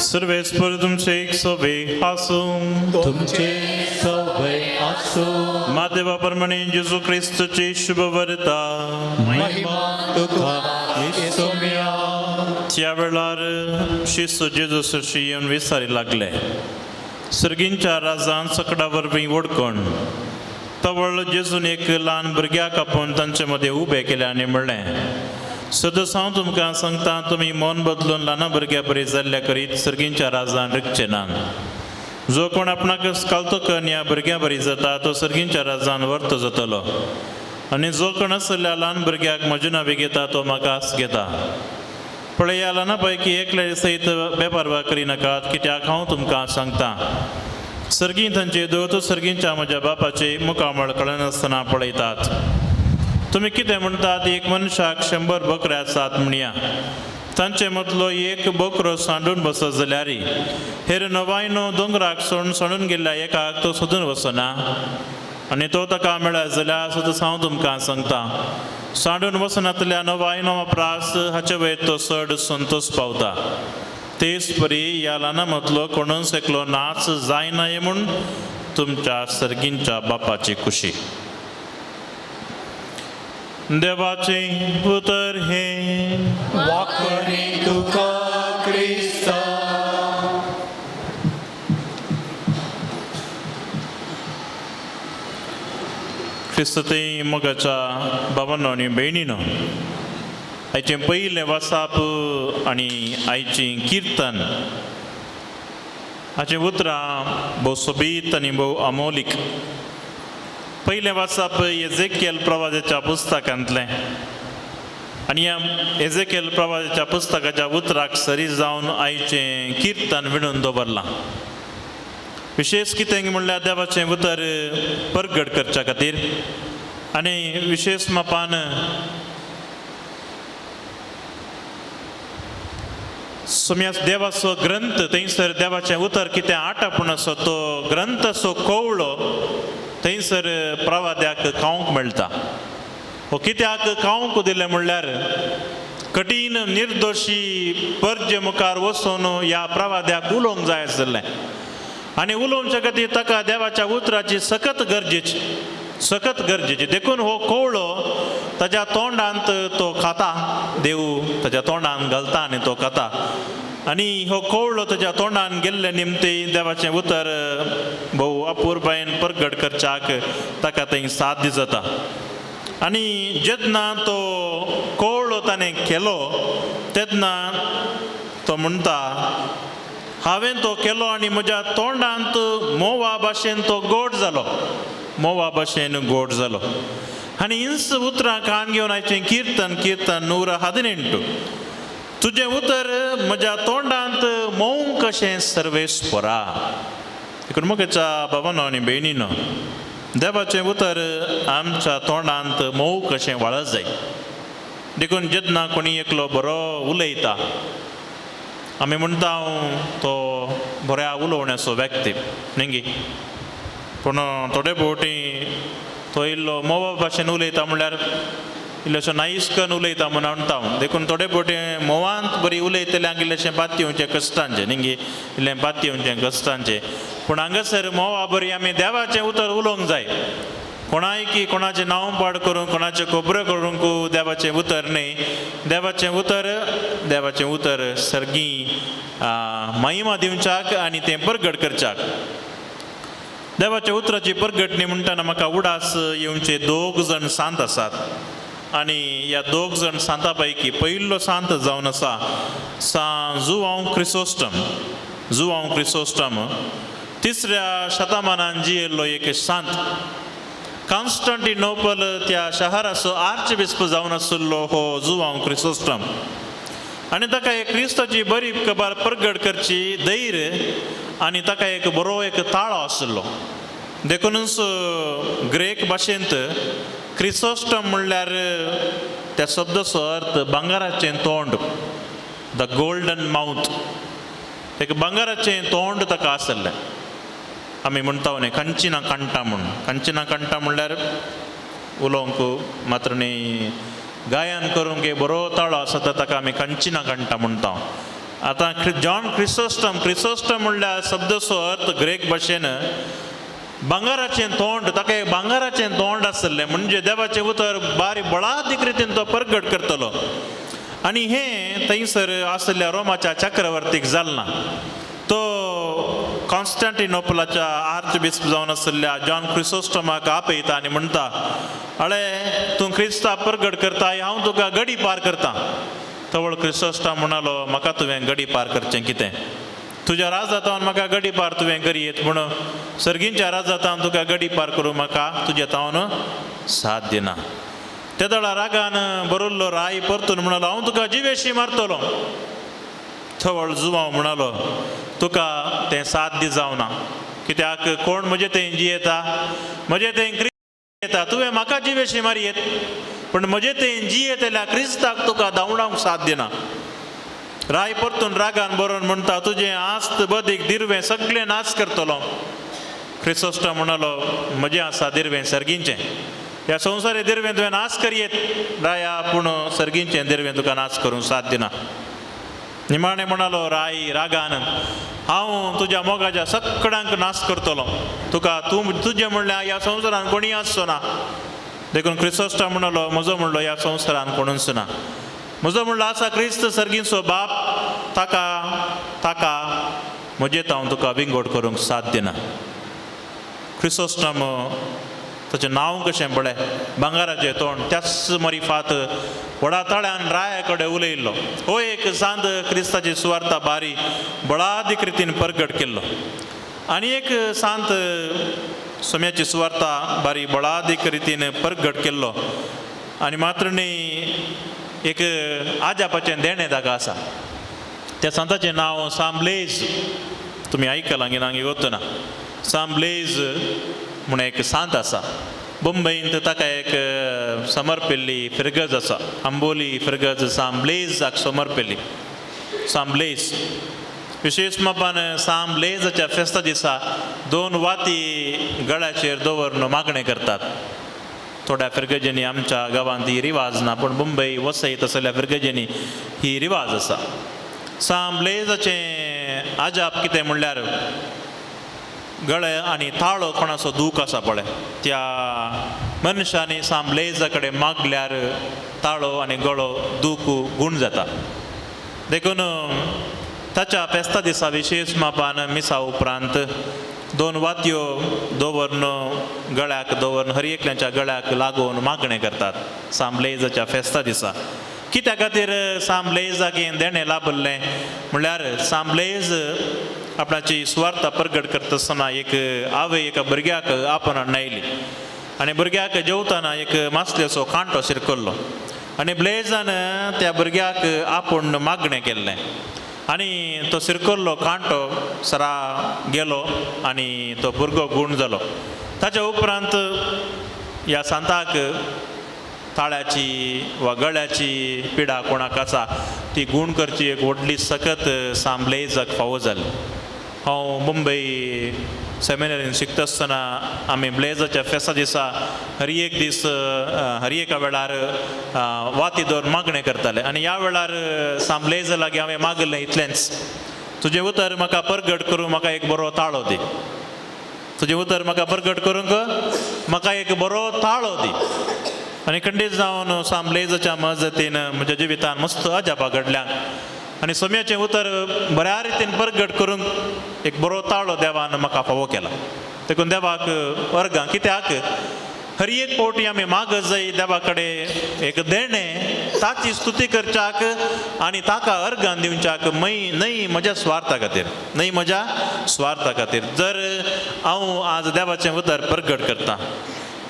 S2: सर्वेस्पर तुमचे एक सोबे आसूं.
S3: तुमचे सवय आसूं.
S2: मादेवा प्रमाणे जेजू क्रिस्तची शुभवर्ता.
S3: महिमा तुका येसुम्या.
S2: त्या वेळार शिस्त जेजू सरशी येवन विचारी लागले, सर्गींच्या राजान सकडा वरवीं वडकोण. तवळ जेजून एक ल्हान भुरग्याक आपोवन तांचे मदें उबें केलें आनी म्हणलें, सदस हांव तुमकां सांगता, तुमी मन बदलून ल्हाना भुरग्या बरी जाल्ल्या करीत सर्गींच्या राजान रिगचे ना. जो कोण आपणाक कालतो कन्न ह्या भुरग्या बरी जाता तो सर्गींच्या राजान वर्त जातलो, आनी जो कोण आसल्या ल्हान भुरग्याक म्हजें नांव घेता तो म्हाका आस घेता. पळया, ल्हाना पैकी एकल्या सयत बेपारवा करिनाकात, कित्याक हांव तुमकां सांगता, सर्गीं तांचे दोत सर्गींच्या म्हज्या बापाचे मुखामळ कळनासतना पळयतात. तुमी कितें म्हणटात? एक मनशाक 100 बकरे आसात म्हणया, तांचे मदलो एक बकरो सांडून बसत जाल्यार हेर 99 दोंगराक सोडून गेल्ल्या एकाक तो सोदून वचना, आनी तो ताका मेळत जाल्यार सदस हांव तुमकां सांगता, सांडून वचनातल्या 99 प्रास हाचे वयर तो चड संतोश पावता. तेच परी ह्या ल्हाना मदलो कोणूच एकलो नाच जायना म्हूण तुमच्या सर्गींच्या बापाची खुशी. देवाचें उतर हें.
S1: वाखणी तुका क्रिस्ता.
S2: क्रिस्तते मोगाच्या बाबांनो आनी भयणीनो, आयचें पयलें वासाप आनी आयचें किर्तन हाचें उतरां भोव सोबीत आनी भोव अमोलीक. पयलें वाचप एजेकियल प्रवाजाच्या पुस्तकांतलें, आनी ह्या एजेकियल प्रवाजाच्या पुस्तकाच्या उतराक सरी जावन आयचें किर्तन विणून दवरलां. विशेश कितें म्हणल्यार देवाचें उतर परगट करच्या खातीर आनी विशेश मापान सोम्या देवाचो ग्रंथ थंयसर देवाचें उतर कितें आटापूण आसा तो ग्रंथाचो कवळो थंयसर प्रवाद्याक खावंक मेळटा. हो कित्याक खावंक दिलें म्हणल्यार कठीण निर्दोशी परजे मुखार वचून ह्या प्रवाद्याक उलोवंक जाय आसलें, आनी उलोवच्या खातीर ताका देवाच्या उतराची सखत गरजेची, सखत गरजेची. देखून हो कवळो ताज्या तोंडांत तो खाता, देव ताज्या तोंडांत घालता आनी तो खाता, आनी हो कवळो ताज्या तोंडान गेल्ले निमते देवाचें उतर भोव अपुरबायेन परगट करच्याक ताका थंय साध्य जाता. आनी जेन्ना तो कवळो ताणें केलो तेन्ना तो म्हणटा, हांवें तो केलो आनी म्हज्या तोंडांत म्होंवा भाशेन तो गोड जालो, म्होंवा भाशेन गोड जालो. आनी हिंस उतरां कान घेवन आयचें किर्तन, किर्तन 118. तुजें उतर म्हज्या तोंडांत मोव कशें सर्वेस्परा. देखून म्हज्या बाबानो आनी भयणीनो, देवाचें उतर आमच्या तोंडांत मोव कशें वाळत जाय. देखून जेन्ना कोणी एकलो बरो उलयता आमी म्हणटा तो बऱ्या उलोवण्याचो व्यक्ती न्ही, पूण थोडे फावटी तो इल्लो मोवा भाशेन उलयता म्हणल्यार इल्लोसो नायस करून उलयता म्हूण म्हणटा हांव. देखून थोडे फावटी म्होंवांत बरी उलयतल्यांक इल्लेशें बात येवचें कश्टांचें न्ही, इल्लें बात येवचें कश्टांचें. पूण हांगासर म्होंवा बरी आमी देवाचें उतर उलोवंक जाय. कोणाय की कोणाचें नांव पाड करूंक, कोणाचें खबरो करूंक देवाचें उतर न्हय. देवाचें उतर, देवाचें उतर सर्गी महिमा दिवच्याक आनी तें परगट करच्याक. देवाच्या उतराची परगटणी म्हणटना म्हाका उडास येवचे दोग जाण सांत आसात आनी ह्या दोग जाण सांता पैकी पयलो सांत जावन आसा सा जुवांव क्रिसोस्टम. जुवांव क्रिसोस्टम तिसऱ्या शतमानान जियेल्लो एक सांत. कॉन्स्टंटिनोपल त्या शहराचो आर्चबिस्प जावन आशिल्लो हो जुवांव क्रिसोस्टम आनी ताका एक क्रिस्ताची बरी खबर परगट करची धैर्य आनी ताका एक बरो एक ताळो आशिल्लो. देखुनूच ग्रेक भाशेंत क्रिसोस्टम म्हणल्यार त्या शब्दाचो अर्थ भांगराचें तोंड, the golden mouth. एक भांगराचें तोंड ताका आशिल्लें. आमी म्हणटा न्ही कंचिना कांटा म्हूण. कंचिना कांटा म्हणल्यार उलोवंक मात्र न्ही, गायन करूंक एक बरो ताळो आसा ताका आमी कंचिना कांटा म्हणटा. आतां जॉन क्रिसोस्टम, क्रिसोस्टम म्हणल्यार शब्दाचो अर्थ ग्रेक भाशेन भांगराचें तोंड. ताका एक भांगराचें तोंड आशिल्लें, म्हणजे देवाचें उतर बारी बळादीक रितीन तो परगट करतलो. आनी हें थंयसर आशिल्ल्या रोमाच्या चक्रवर्तीक जालें ना. तो कॉन्स्टंटिनोपलाच्या आर्च बिस्प जावन आशिल्ल्या जॉन क्रिसोस्टमाक आपयता आनी म्हणटा, अळे तूं क्रिस्ता परगट करता, हांव तुका गडी पार करता. तवळ क्रिसोस्टम म्हणालो, म्हाका तुवें गडी पार करचें कितें? तुज्या राजातावन म्हाका गडी पार तुवें करयेत, पूण सर्गींच्या राजातावन तुका गडी पार करूं म्हाका तुज्या तावन साध्य ना. तेदळा रागान बरल्लो राय परतून म्हणालो, हांव तुका जिवेशी मारतलो. थवळ जुवांव म्हणालो, तुका तें साध्य जावना, कित्याक कोण म्हजे थंय जियेता, म्हजे थंय क्रिस्त येता. तुवें म्हाका जिवेशी मारयेत, पूण म्हजे थंय जियेतल्या क्रिस्ताक तुका धांवडावंक साध्य ना. राय परतून रागान बरोवन म्हणटा, तुजें आस्त बदीक दिरवें सगळें नाश करतलो. क्रिसोस्टम म्हणालो, म्हजें आसा दिरवें सर्गींचें, ह्या संवसारी दिरवें तुवें नाश करयेत राया, पूण सर्गींचें दिरवें तुका नाश करूंक साध्य ना. निमाणें म्हणालो राय रागान, हांव तुज्या मोगाच्या सगळ्यांक नाश करतलो, तुका तूं तुजें म्हणल्यार ह्या संवसारान कोणीय आसचो ना. देखून क्रिसोस्टम म्हणालो, म्हजो म्हणलो ह्या संवसारान कोणूच ना, म्हजो म्हणलो आसा क्रिस्त सर्गींचो बाप, ताका ताका म्हजें हांव तुका विंगोड करूंक साध्य ना. क्रिसोस्टम ताचें नांव कशें पळय, भांगराचें तोंड, त्याच मरिफात व्हडा तळ्यान राया कडेन उलयल्लो. हो एक सांत क्रिस्ताची सुवार्ता बारी बळादीक रितीन परगट केल्लो. आनी एक सांत सोम्याची सुवार्ता बारी बळादीक रितीन परगट केल्लो. आनी मात्र न्ही, एक आजापाचें देणें ताका आसा. त्या सांताचें नांव सांब्लेज. तुमी आयकलां की नांगी वतना. सांब्लेज म्हूण एक सांत आसा. मुंबयंत ताका एक समर्पिल्ली फिरगज आसा, आंबोली फिरगज सांब्लेजाक समर्पिल्ली. सांब्लेज विशेश मापान सांब्लेजाच्या फेस्ता दिसा दोन वाती गळ्याचेर दवरून मागणें करतात. थोड्या फिरगजेंनी, आमच्या गांवांत ही रिवाज ना, पूण मुंबय वसई तसल्या फिरगजेंनी ही रिवाज आसा. सांब्लेजाचें आजाप कितें म्हणल्यार गळे आनी ताळो कोणाचो दूख आसा पळय, त्या मनशांनी सांब्लेजा कडेन मागल्यार ताळो आनी गळो दूख गूण जाता. देखून ताच्या फेस्ता दिसा विशेश मापान मिसा उपरांत दोन वातयो दवरून गळ्याक दवरून हर एकल्याच्या गळ्याक लागून मागणें करतात सांब्लेजाच्या फेस्ता दिसा. कित्या खातीर सांब्लेजाक हें देणें लाभल्लें म्हणल्यार सांब्लेज आपणाची सुवार्ता परगट करता आसतना एक आवय एका भुरग्याक आपोवन हाडून आयली आनी भुरग्याक जेवतना एक मासलेचो कांटो शिरकल्लो आनी ब्लेजान त्या भुरग्याक आपोवन मागणें केल्लें आनी तो शिरकल्लो कांटो सरा गेलो आनी तो भुरगो गूण जालो. ताच्या उपरांत ह्या सांताक ताळ्याची वा गळ्याची पिडा कोणाक आसा ती गूण करची एक व्हडली सकत सांब्लेजाक फावो जाली. हांव मुंबय सेमिनरीन शिकता आसतना आमी ब्लेजाच्या फेस्ता दिसा हर एक दीस हर एका वेळार वाती दवर मागणें करताले आनी ह्या वेळार सांब्लेजा लागीं हांवें मागलें इतलेंच, तुजें उतर म्हाका परगट करूं म्हाका एक बरो ताळो दी. तुजें उतर म्हाका परगट करूंक म्हाका एक बरो ताळो दी. आनी खंडीत जावन सांबलेजाच्या मजतीन म्हज्या जिवितान मस्त अजापां घडल्या आनी सोम्याचें उतर बऱ्या रितीन परगट करूंक एक बरो ताळो देवान म्हाका फावो केला. देखून देवाक अर्गां, कित्याक हर एक फावटी आमी मागत जाय देवा कडेन एक देणें, ताची स्तुती करच्याक आनी ताका अर्गां दिवच्याक, मै न्हय म्हज्या स्वार्था खातीर, न्हय म्हज्या स्वार्था खातीर. जर हांव आज देवाचें उतर परगट करता,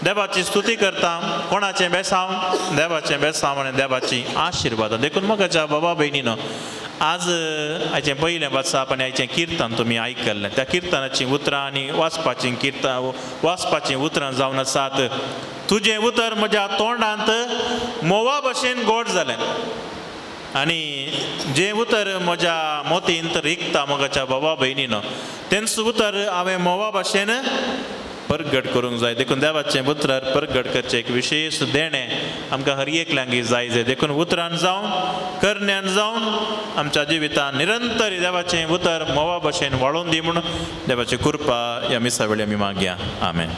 S2: देवाची स्तुती करता, कोणाचें बेसांव, देवाचें बेसांव आनी देवाची आशिर्वाद. देखून म्हज्या बाबा भयणीनो, आज आयचें पयलें वाचप आनी आयचें किर्तन तुमी आयकल्लें. त्या किर्तनाचीं उतरां आनी वाचपाचीं किर्तन वाचपाचीं उतरां जावन आसात, तुजें उतर म्हज्या तोंडांत म्होंवा भशेन गोड जालें आनी जें उतर म्हज्या मोतींत रिगता म्हज्या बाबा भयणीनो, तेंच उतर हांवें म्होंवा भशेन परगट करूंक जाय. देखून देवाचें उतरार परगट करचें एक विशेश देणें आमकां हर एकल्यांक जाय जाय. देखून उतरान जावन करण्यान जावन आमच्या जिवितान निरंतर देवाचें उतर म्होंवा भशेन वाळोवन दी म्हूण देवाची कृपा ह्या मिसा वेळी आमी मागया. आमेन.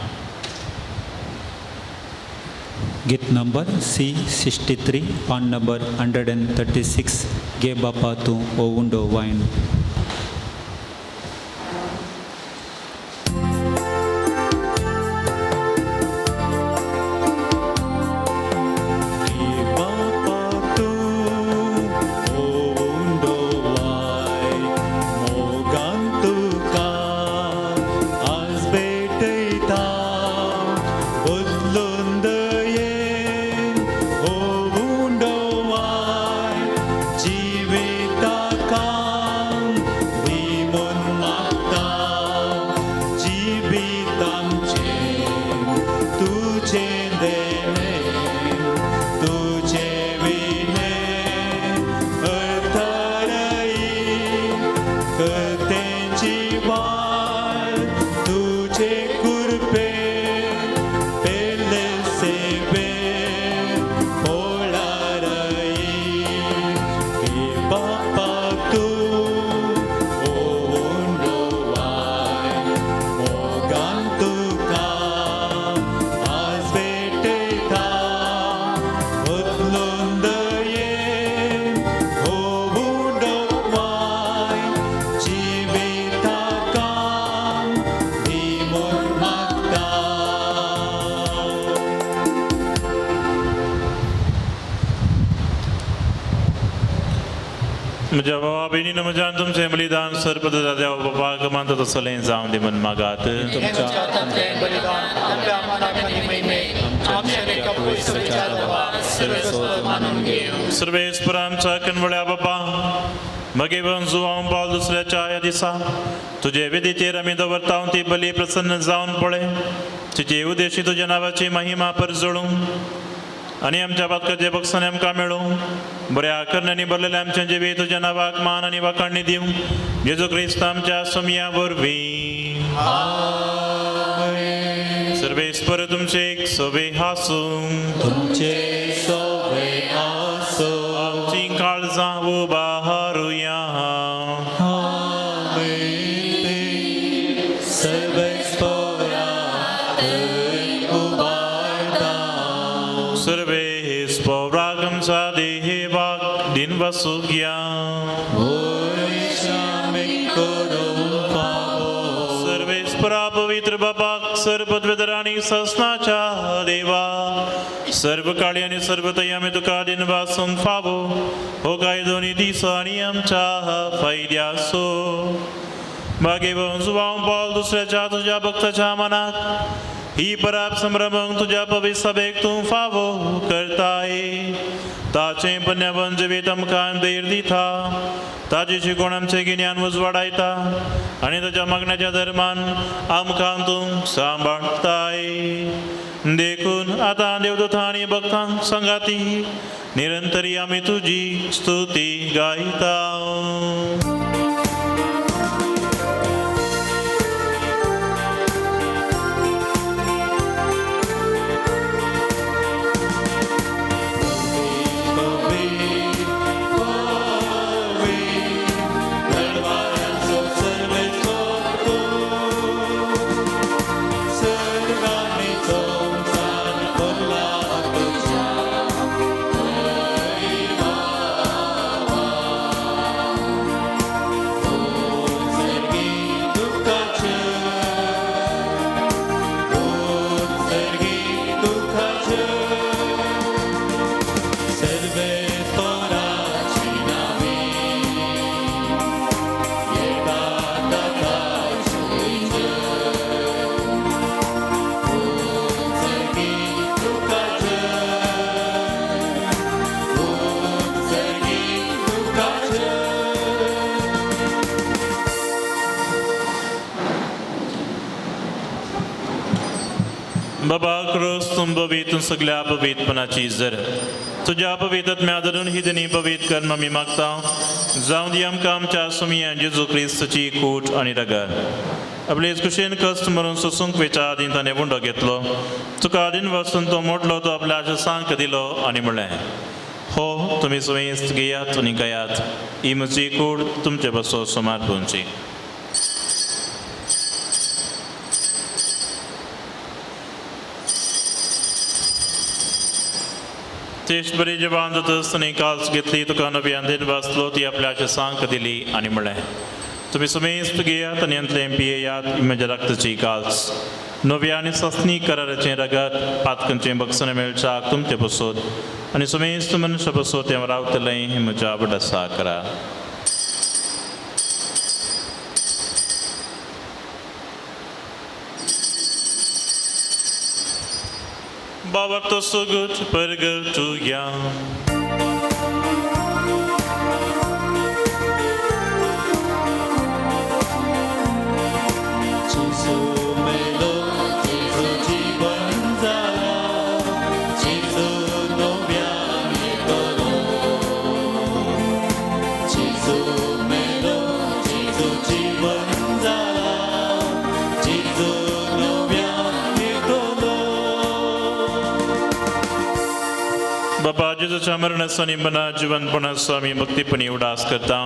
S1: गीत नंबर C63, पान नंबर 136, गे बापा तूं ओवुंडो वायन.
S2: म्हज्या बाबा भयणीनो, म्हज्यान तुमचें बलिदान सर्पदा देवा बापाक मानता तसलें जावं दी म्हूण मागात. सर्वेस्पर आमच्या कनवळ्या बाबा, मगे बंजू हांव पावल दुसऱ्याच्या ह्या दिसा तुजे वेदीचेर आमी दवरता ती बली प्रसन्न जावन पळय, तुजे उद्देशी तुज्या नांवाची महिमा परजळूं आनी आमच्या बातकाचे बक्षाने आमकां मेळूं. बऱ्या करण्यांनी भरलेल्या आमच्या जिवीत तुज्या नांवाक मान आनी वाखाणणी दिवं, जेजू क्रिस्त आमच्या सोमया वरवीं. सर्वेस्पर तुमचे एक सोबे हासूं,
S1: तुमचे सोबे आसूं.
S2: आमची काळजां उबारुया. सर्वेस्परा पवित्र बापाक सर्वपदवेदर आनी ससनाच्या देवा, सर्व काळी आनी सर्वतय आमी तुका दिनवासूंक फावो हो कायदो आनी दीस आनी आमच्या फायद्याचो. भाग्यवंत हांव पावल दुसऱ्याच्या तुज्या भक्ताच्या मनाक ही पराब संभ्रमंक तुज्या पवित्र सभेक तूं फावो करताय. ताचें पुण्यवन जिवीत आमकां धैर्य दिता, ताजी शिकवण आमचें गिन्यान उजवाडायता आनी ताच्या मागण्याच्या धर्मान आमकां तूं सांबाळटाय. देखून आतां देवदूतां आनी भक्तांक सांगाती निरंतरी आमी तुजी स्तुती गायता. बाबा क्रोस तुंबवीत सगळ्या पवित्रपणाची जर तुज्या पवित्रत्म्या धरून ही दिनी पवित्र कर्म आमी मागता. जावं दी आमकां आमच्या सुमया जेजू क्रिस्तची कूट आनी रगत. आपले कुशेन कश्ट मरून सोसूंक वेच्या आदीं ताणें उंडो घेतलो. तुका आदीन वचून तो मोडलो, तो आपल्या सांक दिलो आनी म्हणलें, हो तुमी समेस्त घेयात आनी खायात, ही म्हजी कूड तुमचे बसो सुमार पोवची. तेच बरी जेवण जातच ताणें काल्स घेतली, तुका नव्यान दिन वाचलो, ती आपल्याचे सांक दिली आनी म्हणलें, तुमी समेस्त घेयात आनी हांतलें पियेयात, ही म्हज्या रक्ताची काल्स, नव्या आनी सस्नी कराराचें रगत, पातकांचें बक्षण मेळच्याक तुमचे पसोत आनी समेस्त मनशा पसोत हांव रावतलें, हें म्हज्या आवड आसा करा. बाबा तो सुगत परगटुया.
S3: जेजू मेलो, जेजू जीवन जाला, जेजू नव्यान येतलो. जेजू मेलो, जेजू जीवन जाला, जेजू नव्यान येतलो.
S2: बाबा जेजूच्या मरणाचो आनी मना जिवनपणाचो आमी भक्तीपणी उडास करता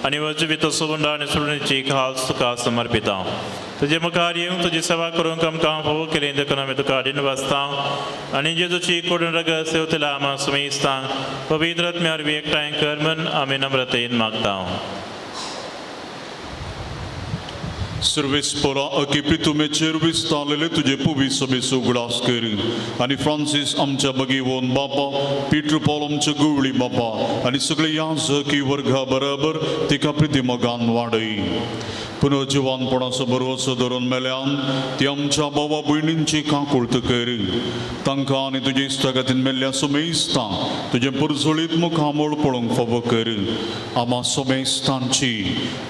S2: आनी वजिवीत सोबंड आनी सोडणीची खास तुका समर्पिता. तुजे मुखार येवंक तुजी सेवा करूंक आमकां फावो केली देखून आमी तुका आडीन वाचता आनी जेजूची कोडून रगत सेवतल्या आमा सुमेस्तांक पवित्र आत्म्या वरवीं एकठांय कर म्हण आमी नम्रतेन मागता.
S5: सर्वेस्परा अकी प्रितुमेचेर विस्तारलेले तुजे पुवी सभेचो उगडास कर आनी फ्रांसीस आमच्या बगीवोन बापा, पीटर पॉल आमच्या गुवळी बापा आनी सगळे याजकी वर्गा बरोबर तिका प्रिती मोगान वाडय. पुनर्जिवानपणाचो भरवसो धरून मेल्यान ती आमच्या बाबा भयणींची काकुळत कर. तांकां आनी तुजे इश्टागतीन मेल्ल्या सुमेस्तां तुजें पुरजळीत मुखामळ पळोवंक फावो कर. आमा सुमेस्तांची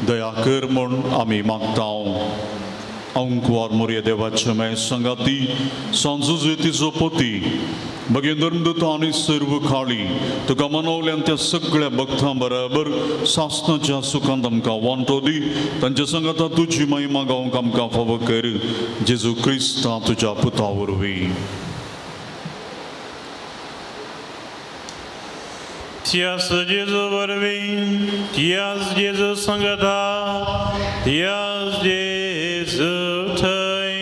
S5: दया कर म्हूण आमी मागता. अंकवार मोरया देवाचे मे संगाती सांजुजेतीचो पती भगेंद्र आनी सर्व खाळी तुका मनवल्यान त्या सगळ्या भक्तां बराबर सासनाच्या सुखांत आमकां वांटो दी. तांच्या संगाता तुजी महिमा गावंक आमकां फावो कर. जेजू क्रिस्ता तुज्या पुता वरवीं.
S2: त्यास जेजू वरवीं, त्यास जेजू संगता, त्यास जेजू थंय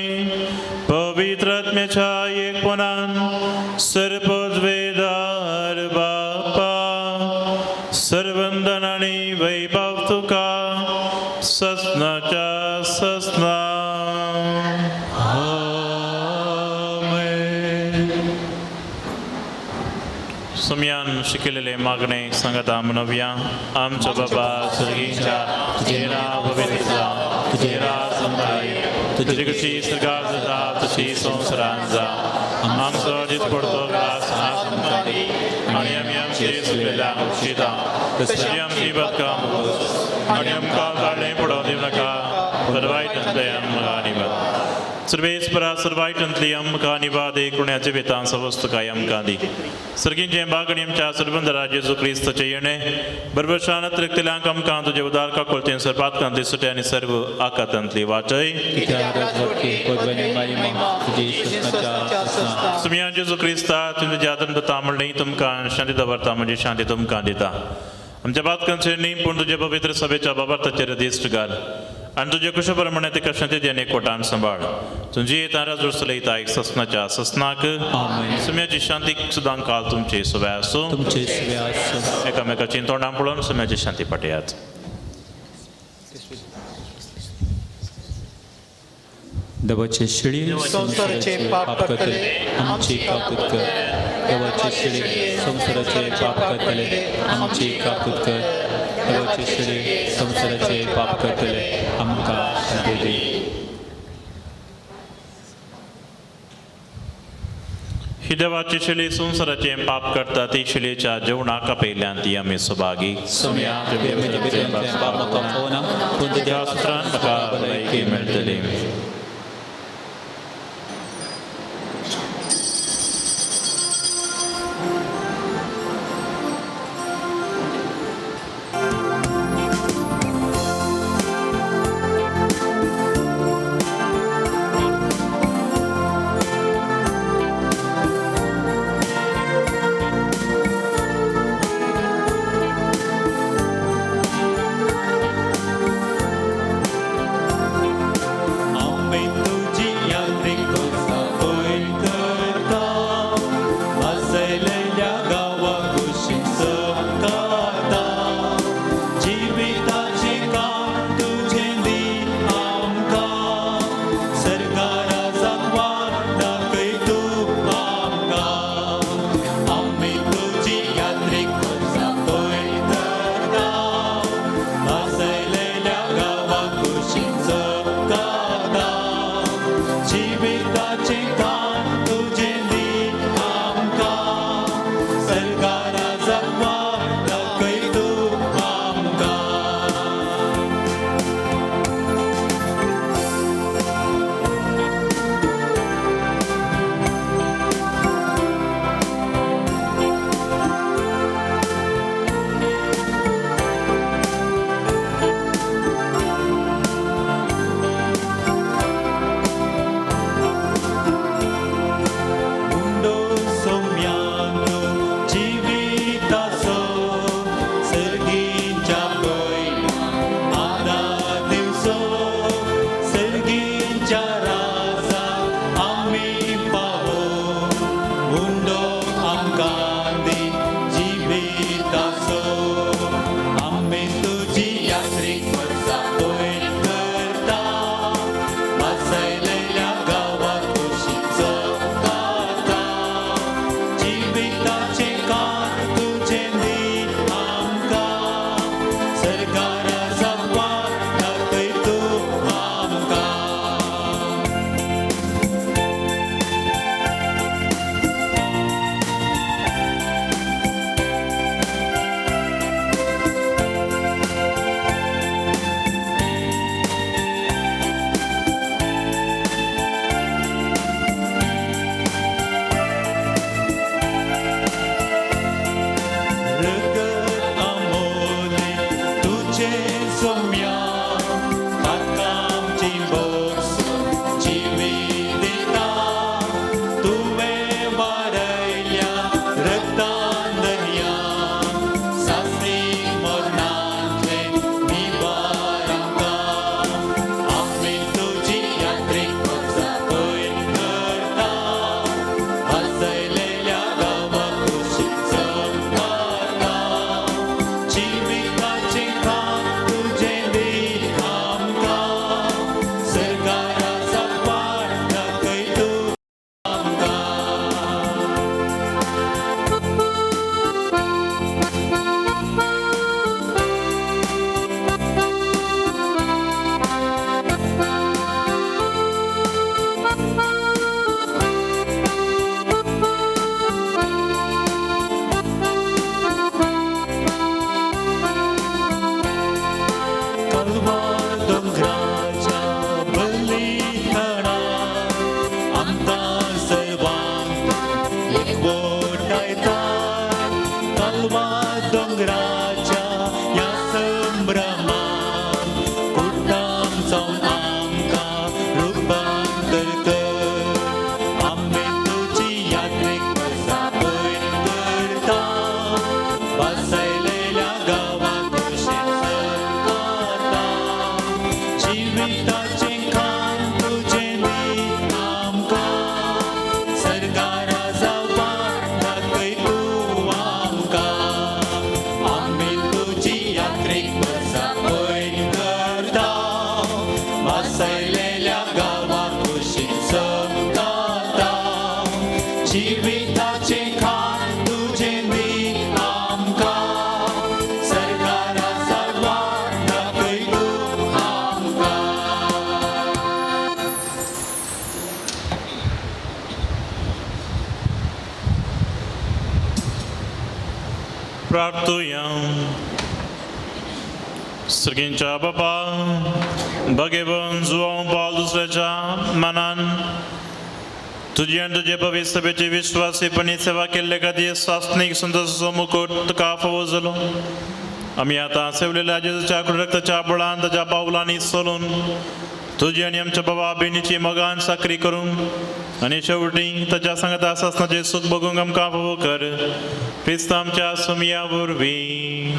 S2: पवित्र आत्म्याच्या एकपणान सर्वद्वेदार बापा सर्वंदन आनी वैभव तुका ससनाच्या ससना.
S3: आमेन.
S2: सुम्यान शिकलेले मागणे सांगता म्हणूया. आमच्या बाबा स्वर्गीच्या, तुझे नाव पवित्र जावं, तुझे राज आमकां येवं, तुजी कशी स्वर्गात जाता तशी संवसारांत जावं. आमचो दीस पडतो ग्रास आज आमकां दी आनी आमी आमचे चुकलेल्यांक बक्षिता तशी आमची बदकां आनी आमकां काडलें पडोवं दिवं नाका, तर वायटांतलें आमकां निवाद. सर्वेस्परा सर्वायटांतली आमकां निवाद कुण्याचे वेतां सवस्तकाय आमकां दी. सर्गींचे बागणी आमच्या सर्वंदरा जेजू क्रिस्तचे येणे बरोबर शान त्रिकतल्यांक आमकां तुजे उदार काकुळतेन सर्पातकांतली सुटे आनी सर्व आकातांतली वाचय. सुमया जेजू क्रिस्ता तुमच्या जातन दिता म्हणली तुमकां शांती दवरता म्हणजे शांती तुमकां दिता. आमच्या बातकांचेर न्ही पूण तुजे पवित्र सभेच्या बाबार्थाचेर दिश्ट घाल आनी तुजे कुश प्रमाणे तिका शांती दी आनी एकवटान सांबाळ. तुजी तारा जोडसलयता एक ससनाच्या ससनाक.
S1: आमेन.
S2: सुम्याची शांती सुदां काल तुमचे सुव्या आसूं.
S1: तुमचे सुवे आसूं.
S2: एकामेकाची तोंडां पळोवन सुम्याची शांती पाठयात.
S1: देवाचे शिळी
S6: संवसाराचे पाप करतले
S1: आमची काकूत कर. देवाचे शिळी संवसाराचे पाप करतले आमची काकूत कर. देवाचे शिळी संवसाराचे पाप करतले आमकां शांती दी.
S2: ही देवाची शिली संवसाराचे पाप करता ती शिलेच्या जेवणाक आपयल्यान ती आमी सुभागी.
S1: सोम्या तुवें म्हजे भितरलें पाप म्हाका पळोवना, पूण तुज्या
S2: त्या सुत्रान म्हाका भलायकी मेळटली.
S3: उंडो आमकां दी जिविताचो. आमी तुजी यात्रीक वर्सां पयण करता, वासयलेल्या गांवाक खोशी चमकाता. जिविताचें कान तुजें दी आमकां, सरकाराचा वाट दाखय तूं आमकां. रगत आमोले तुजें सोम्या, ताका आमची भोगसून जिवीत दिता. तुवें वारयल्या रगतान दर्या, सासणी मरणांतलें निवार आमकां. आमी तुजी यात्रीक वर्सां पयण करता, वासयलेल्या गांवाक खोशी चमकाता. जिविताचें खाण तुजें दी आमकां, सरकाराचा वाट दाखय तूं आमकां. कलवार दोंगराच्या बलिदानान आमकां सर्वांक एकवटायता. कलवार दोंगराच्या ह्या संभ्रमान कुटाम जावन आमकां रुपांतर कर. आमी तुजी यात्रीक वर्सां पयण करता, वासयलेल्या गांवाक खोशी चमकाता. जिविताचें खाण तुजें दी आमकां, सरकाराचा वाट दाखय तूं आमकां. आमी तुजी यात्रीक वर्सां पयण करता, वासयलेल्या गांवाक खोशी चमकाता. जिविताचें खाण तुजें दी आमकां, सरकाराचा वाट दाखय तूं आमकां.
S2: प्रार्थुया. सर्गींच्या बापा, भगेवन जुवांव पावल दुसऱ्याच्या मनान तुजी आनी तुजे पवित्र सभेची विश्वासीपणी सेवा केल्ले खातीर सासणीक संतोषाचो मुकुट तुका फावो जालो. आमी आतां सेवलेल्या जेजूच्या रक्ताच्या बळान ताच्या पावलांनी चलून तुजी आनी आमच्या बाबा भयणीची मोगान चाकरी करूंक आनी शेवटी ताच्या सांगता सासणाचें सूख भोगूंक आमकां फावो कर, क्रिस्त आमच्या सुमया वरवीं.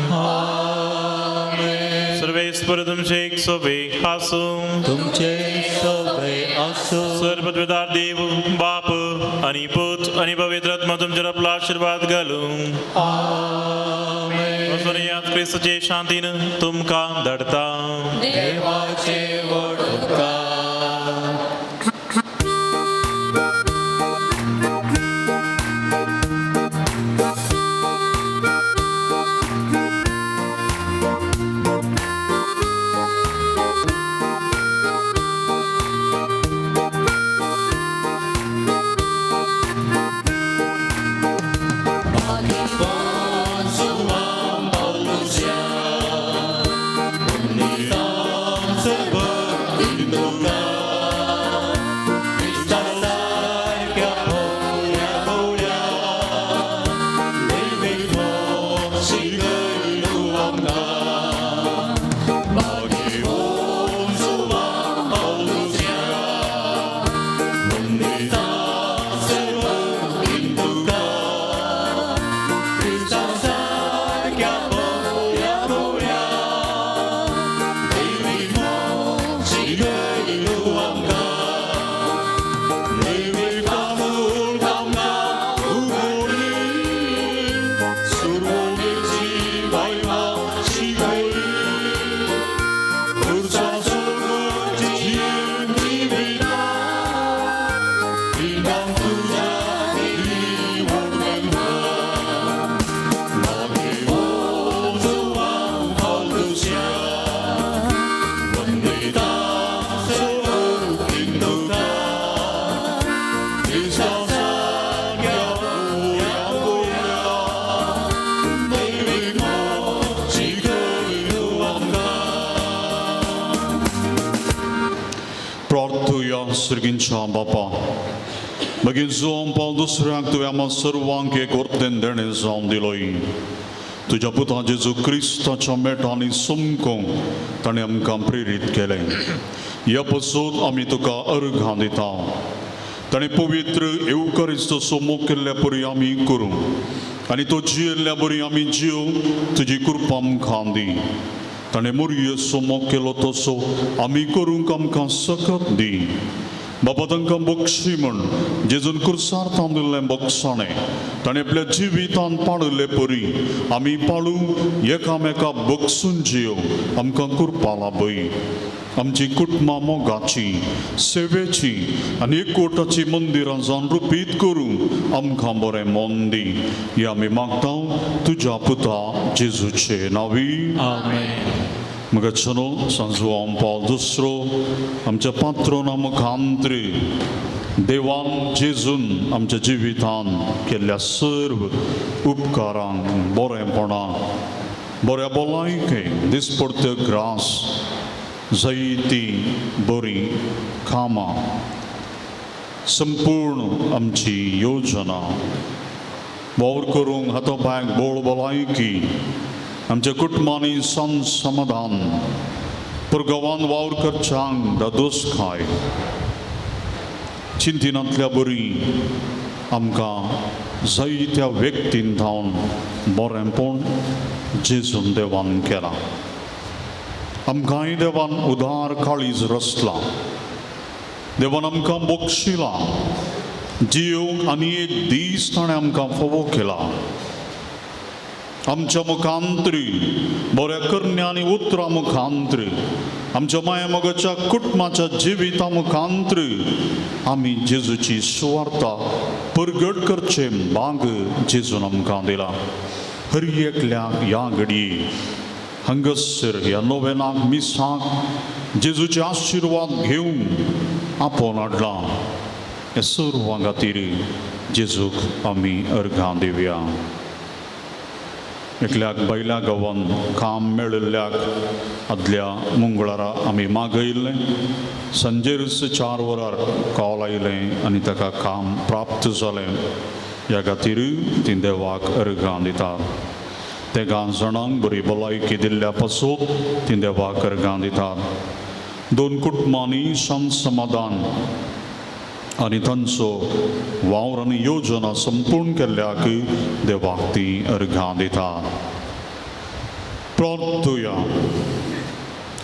S2: सर्वेस्पर तुमचे एक सोबे आसूं.
S3: तुमचे सोबे आसूं.
S2: सर्वद्विदार देव बाप आनी पूत आनी पवित्र आत्मा तुमचेर आपलो आशिर्वाद घालूं.
S3: आमेन.
S2: वचून यात, क्रिस्तचे शांतीन तुमकां धाडता.
S3: देवाचे व्हड उपकार.
S5: सर्गींच्या बापा, मागीर जुवान पावल दुसऱ्याक तुवें आमकां सर्वांक एक वर्तेन देणें जावन दिलोय. तुज्या पुता जेजू क्रिस्ताच्या मेटांनी समकोंक ताणें आमकां प्रेरीत केलें. ह्या पसून आमी तुका अर्घां दिता. ताणें पवित्र येवकारिस्तो मोग केल्ल्या परी आमी करूं आनी तो जियेल्ल्या बरी आमी जियोवंक तुजी कृपा आमकां दी. ताणें मोरयेचो मोग केलो तसो आमी करूंक आमकां सकत दी. बाबा तांकां बक्षी म्हण जेजून कुर्सार तांदिल्लें बक्षाणें ताणें आपल्या जिवितान पाळिल्ले परी आमी पाळूं, एकामेका बक्षून जियोवंक आमकां कृपा लाभय. आमची कुटुंबां मोगाची, सेवेची आनी एकवटाची मंदिरां जावन रुपीत करूंक आमकां बरें मन दी. हें आमी मागता तुज्या पुता जेजूचे नांवी.
S1: आमेन.
S5: मग चलो सांजुआंव पावल दुसरो आमच्या पात्रोना मुखांत्री देवान जेजून आमच्या जिवितान केल्ल्या सर्व उपकारांक, बरेंपणाक, बऱ्या भलायके, दिसपडत्यो ग्रास, जायती बरी कामां, संपूर्ण आमची योजना वावर करूंक हातो पांयांक बोळ भलायकी, आमच्या कुटुंबांनी सम समाधान, पुरगांवान वावर करच्यांक दादोसकाय, चिंतिनांतल्या बरी आमकां जायत्या व्यक्तीन धावन बरेंपण जेजून देवान केलां. आमकांय देवान उदार काळीज रचलां. देवान आमकां बक्षिलां जियोवंक आनी एक दीस ताणें आमकां फावो केला. आमच्या मुखांत्री बऱ्या करण्या आनी उतरां मुखांत्री, आमच्या माया मोगाच्या कुटुंबाच्या जिविता मुखांत्री आमी जेजूची सुवार्ता परगट करचें बाग जेजून आमकां दिला. हर एकल्याक ह्या घडये हांगासर ह्या नोवेनाक मिसाक जेजूचे आशिर्वाद घेवन आपोवन हाडला. ह्या सर्वां खातीर जेजूक आमी अर्घां दिवया. एकल्याक बैल्या गांवान काम मेळिल्ल्याक आदल्या मंगळारा आमी मागयल्लें. सांजेरूच 4 वरार कॉल आयलें आनी ताका काम प्राप्त जालें. ह्या खातीर ती देवाक अर्घां दितात. तेगां जाणांक बरी भलायकी दिल्ल्या पासून ती देवाक अर्घां दितात. 2 कुटुंबांनी शांत समाधान आनी तांचो वावर आनी योजना संपूर्ण केल्ल्याक देवाक ती अर्घां दितात. प्रार्थुया.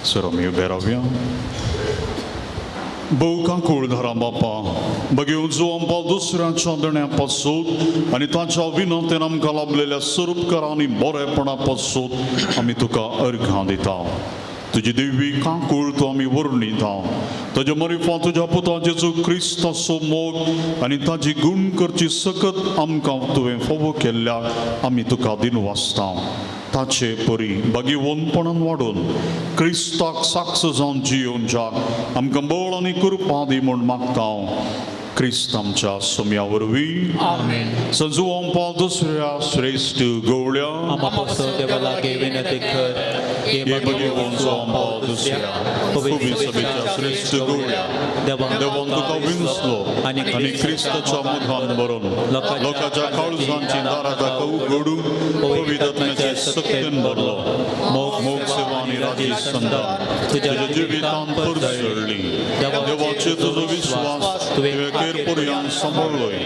S5: सर आमी उबे रावया. भोव काकूळ धरा बापा, बगेवन जुवांपा दुसऱ्याच्या दण्या पासून आनी ताच्या विनंतीन आमकां लाभलेल्या स्वरूपकारा आनी बरेपणा पासून आमी तुका अर्घां दिता. तुजी देवी काकूळ तूं आमी वर्णिता. ताज्या मरिफा तुज्या पुता जेजू क्रिस्ताचो मोग आनी ताजी गुण करची सकत आमकां तुवें फावो केल्ल्याक आमी तुका दिनवासता. ताचे परी बागीवनपणान वाडून क्रिस्ताक साक्ष जावन जियोवच्याक आमकां बळ आनी कृपा दी म्हूण मागता क्रिस्त आमच्या सोम्या वरवीं.
S6: आमेन.
S5: संजुवां पावल दुसऱ्या श्रेश्ठ गवळ्या
S1: आमा पासत देवा लागीं विनंती कर.
S5: हे भगवंत पावल दुसऱ्या पवित्र सभेच्या श्रेश्ठ गवळ्या, देवान तुका विंचलो आनी क्रिस्ताच्या मुखान भरून लोकांच्या काळजांची दारां ताका उगडून पवित्र आत्म्याचे सक्तीन भरलो. मोग मोग सेवा आनी राजी संदान तुज्या जिवितान परजळ्ळी. देवाचे तुजो विश्वास तुवें केरपर्यान सांबाळ्ळोय.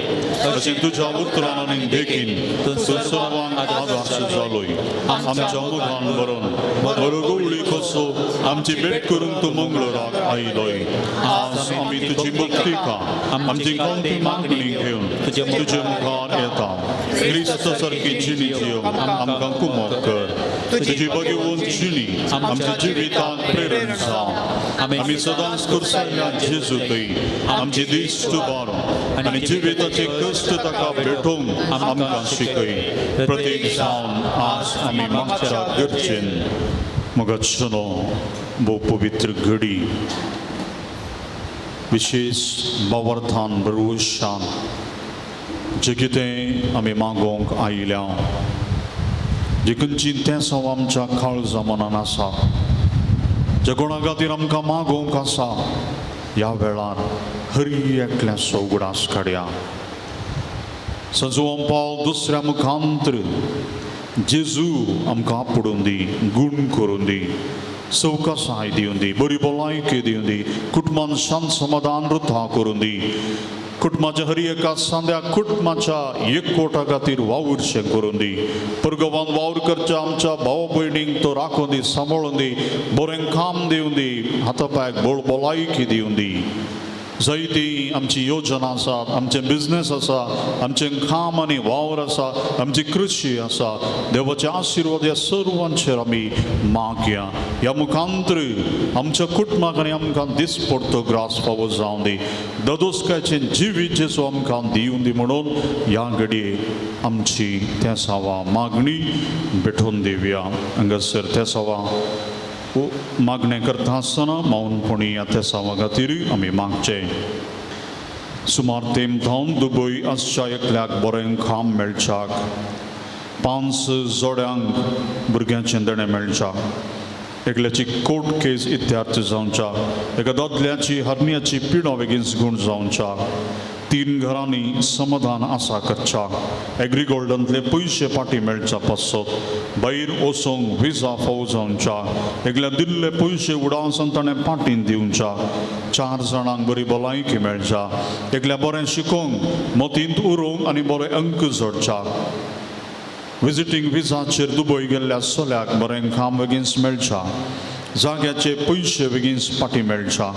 S5: अशें तुज्या उतरान आनी देखीन तूं सर्वांक आदर्श जालोय. आमच्या मुखान भरून बरो गवळी कसो आमची भेट करूंक तूं मंगळूराक आयलोय. आज आमी तुजी भक्तिका आमची कोणती मागणी घेवन तुजे मुखार येता. क्रिस्त सारकी जिणी जियोवंक आमकां कुमक कर. तुजी भगवंत जिणी आमच्या जिवितांत प्रेरण जावं. आमी सदांच कुर्सायल्या जेजूकय आमची दिश्ट बारो आनी जिविताचे कश्ट ताका भेटोवंक आमकां शिकय. प्रत्येक जावन आज आमी मागच्या गरजेन मगचनो भोव पवित्र घडी विशेष बावर्थान बरवशान जे कितें आमी मागोवंक आयल्या, जे खंयची तेंसांव आमच्या काळजा मनान आसा, जे कोणा खातीर आमकां मागोवंक आसा, ह्या वेळार हरी एकल्याचो उगडास काडया. संत जुवान पावल दुसऱ्या मुखांतर जेजू आमकां आपोडून दी, गूण करून दी, सवकासाय दिवन दी, बरी भलायकी दिवन दी, कुटुंबान शांत समाधान रुथा करून दी, कुटुंबाच्या हर एका सांद्या कुटुंबाच्या एकवटा खातीर वावुरशें करून दी. परगवान वावर करच्या आमच्या भाव भयणींक तो राखून दी, सांबाळून दी, बरें काम दिवन दी, हाता पांयाक बळ भलायकी दिवन दी. जायती आमची योजना आसा, आमचें बिजनेस आसा, आमचें काम आनी वावर आसा, आमची कृशी आसा. देवाचे आशिर्वाद ह्या सर्वांचेर आमी मागया. ह्या मुखांतर आमच्या कुटुंबाक आनी आमकां दिसपडतो ग्रास फावो जावं दी. ददोसकायचें जिवीत जेजू आमकां दिवं दी म्हणून ह्या घडये आमची त्या सावा मागणी भेटोवन दिवया. हांगासर त्या सावा मागणें करता आसतना मौनपणी ह्या तेसांवा खातीर आमी मागचें. सुमार तेंप धावन दुबय आसच्या एकल्याक बरें काम मेळच्याक, 5 जोड्यांक भुरग्यांचें देणें मेळच्याक, एकल्याची कोर्ट केस इत्यार्थ जावच्या, एका दादल्याची हरण्याची पिडा बेगीन गूण जावच्या, 3 घरांनी समाधान आसा करच्या, एग्री गोल्डनतले पयशे फाटीं मेळच्या पासत, भायर वचूंक विजा फावो जावच्या, एकल्या दिल्ले पयशे उडावसान ताणें फाटीं दिवच्या, 4 जाणांक बरी भलायकी मेळच्या, एकल्या बरें शिकोवंक मतींत उरोवंक आनी बरे अंक जोडच्या, विजिटींग विजाचेर दुबय गेल्ल्या चल्याक बरें काम बेगीन मेळच्या, जाग्याचे पयशे बेगीन फाटीं मेळच्या,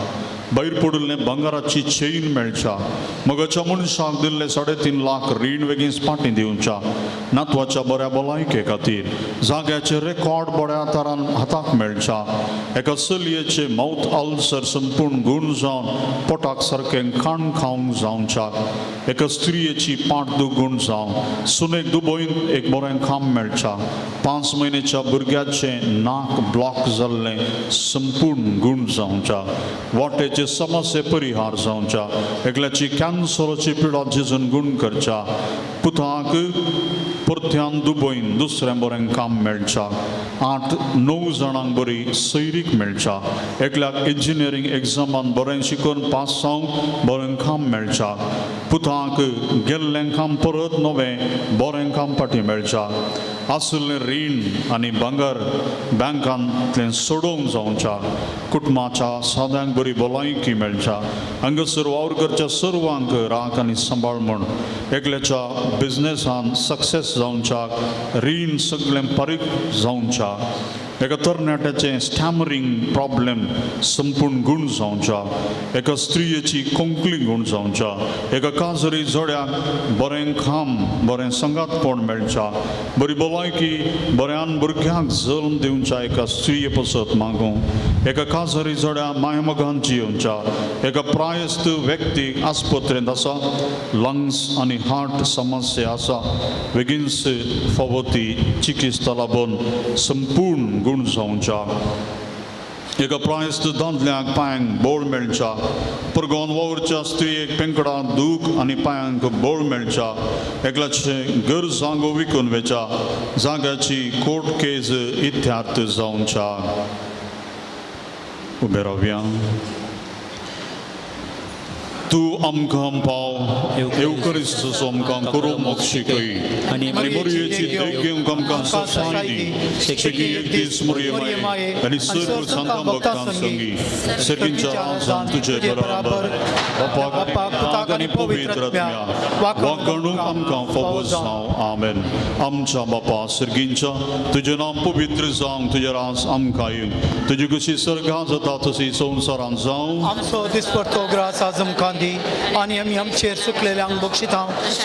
S5: भायर पडिल्लें भांगराची चेन मेळच्या, मगाच्या मनशाक दिल्ले 3.5 लाख रीण बेगीन फाटीं दिवच्या, नातवाच्या बऱ्या भलायके खातीर जाग्याचे रेकॉर्ड बऱ्या तरान हाताक मेळच्या, एका चलयेचे मावथ अल्सर संपूर्ण गूण जावन पोटाक सारकें खाण खावंक जावच्या, एका स्त्रियेची पाट दुगूण जावन सुनेक दुबयन एक बरें काम मेळच्या, 5 म्हयन्याच्या भुरग्याचें नाक ब्लॉक जाल्लें संपूर्ण गूण जावच्या, वाटेचे समस्ये परिहार जावच्या, एकल्याची कॅन्सराची पिडा जेजून गूण करच्या, पुताक परत्यान दुबयन दुसरें बरें काम मेळच्या, 8-9 जाणांक बरी सैरीक मेळच्या, एकल्याक इंजिनियरींग एग्जामान बरें शिकून पास जावंक बरें काम मेळच्या, पुताक गेल्लें काम परत नवें बरें काम फाटीं मेळच्या, आशिल्लें रीण आनी भांगर बँकांतलें सोडोवंक जावच्या, कुटुंबाच्या साद्यांक बरी भलायकी मेळच्या, हांगासर वावर करच्या सर्वांक राख आनी सांबाळ म्हूण एकल्याच्या बिजनेसान सक्सेस जावच्या, रीण सगळें फारीक जावच्या, एका तरणाट्याचें स्टॅमरींग प्रॉब्लेम संपूर्ण गूण जावच्या, एका स्त्रियेची कोंकली गूण जावच्या, एका काजरी जोड्याक बरें काम बरें संगातपण मेळच्या, बरी भलायकी बऱ्यान भुरग्यांक जल्म दिवच्या एका स्त्रिये पसत मागूं, एका काजरी जोड्या मायमगान जियोवच्या, एका प्रायस्त व्यक्तीक आस्पत्रेंत आसा लंग्स आनी हार्ट समस्या आसा बेगीनच फावो ती चिकित्सा लागून संपूर्ण गूण जावच्या, एका प्रायस्त दादल्याक पांयांक बोळ मेळच्या, परगोन वावरच्या स्त्रियेक पेंकडां दूख आनी पांयांक बोळ मेळच्या, एकल्याचें घर जागो विकून वेच्या, जाग्याची कोर्ट केस इत्यार्थ जावच्या. उबे रावया. तूं आमकां पाव येवकरिस्तचो आमकां करूंक शिकय आनी मोरयेची देख घेवंक आमकां ससाय दी. शेकी एक दीस मोरये माये आनी सर्व संतां भक्तां संगी सर्गींच्या राजान तुजे बराबर बापाक पुताक आनी पवित्र आत्म्याक वागणूक आमकां फावो जावं. आमेन. आमच्या बापा सर्गींच्या, तुजें नांव पवित्र जावं, तुजें राज आमकां येवं, तुजी कशी सर्गां जाता तशी संवसारांत जावं.
S6: आमचो दिसपडतो ग्रास आज आमकां दी आनी आमी आमचेर चुकलेल्यांक बक्षिता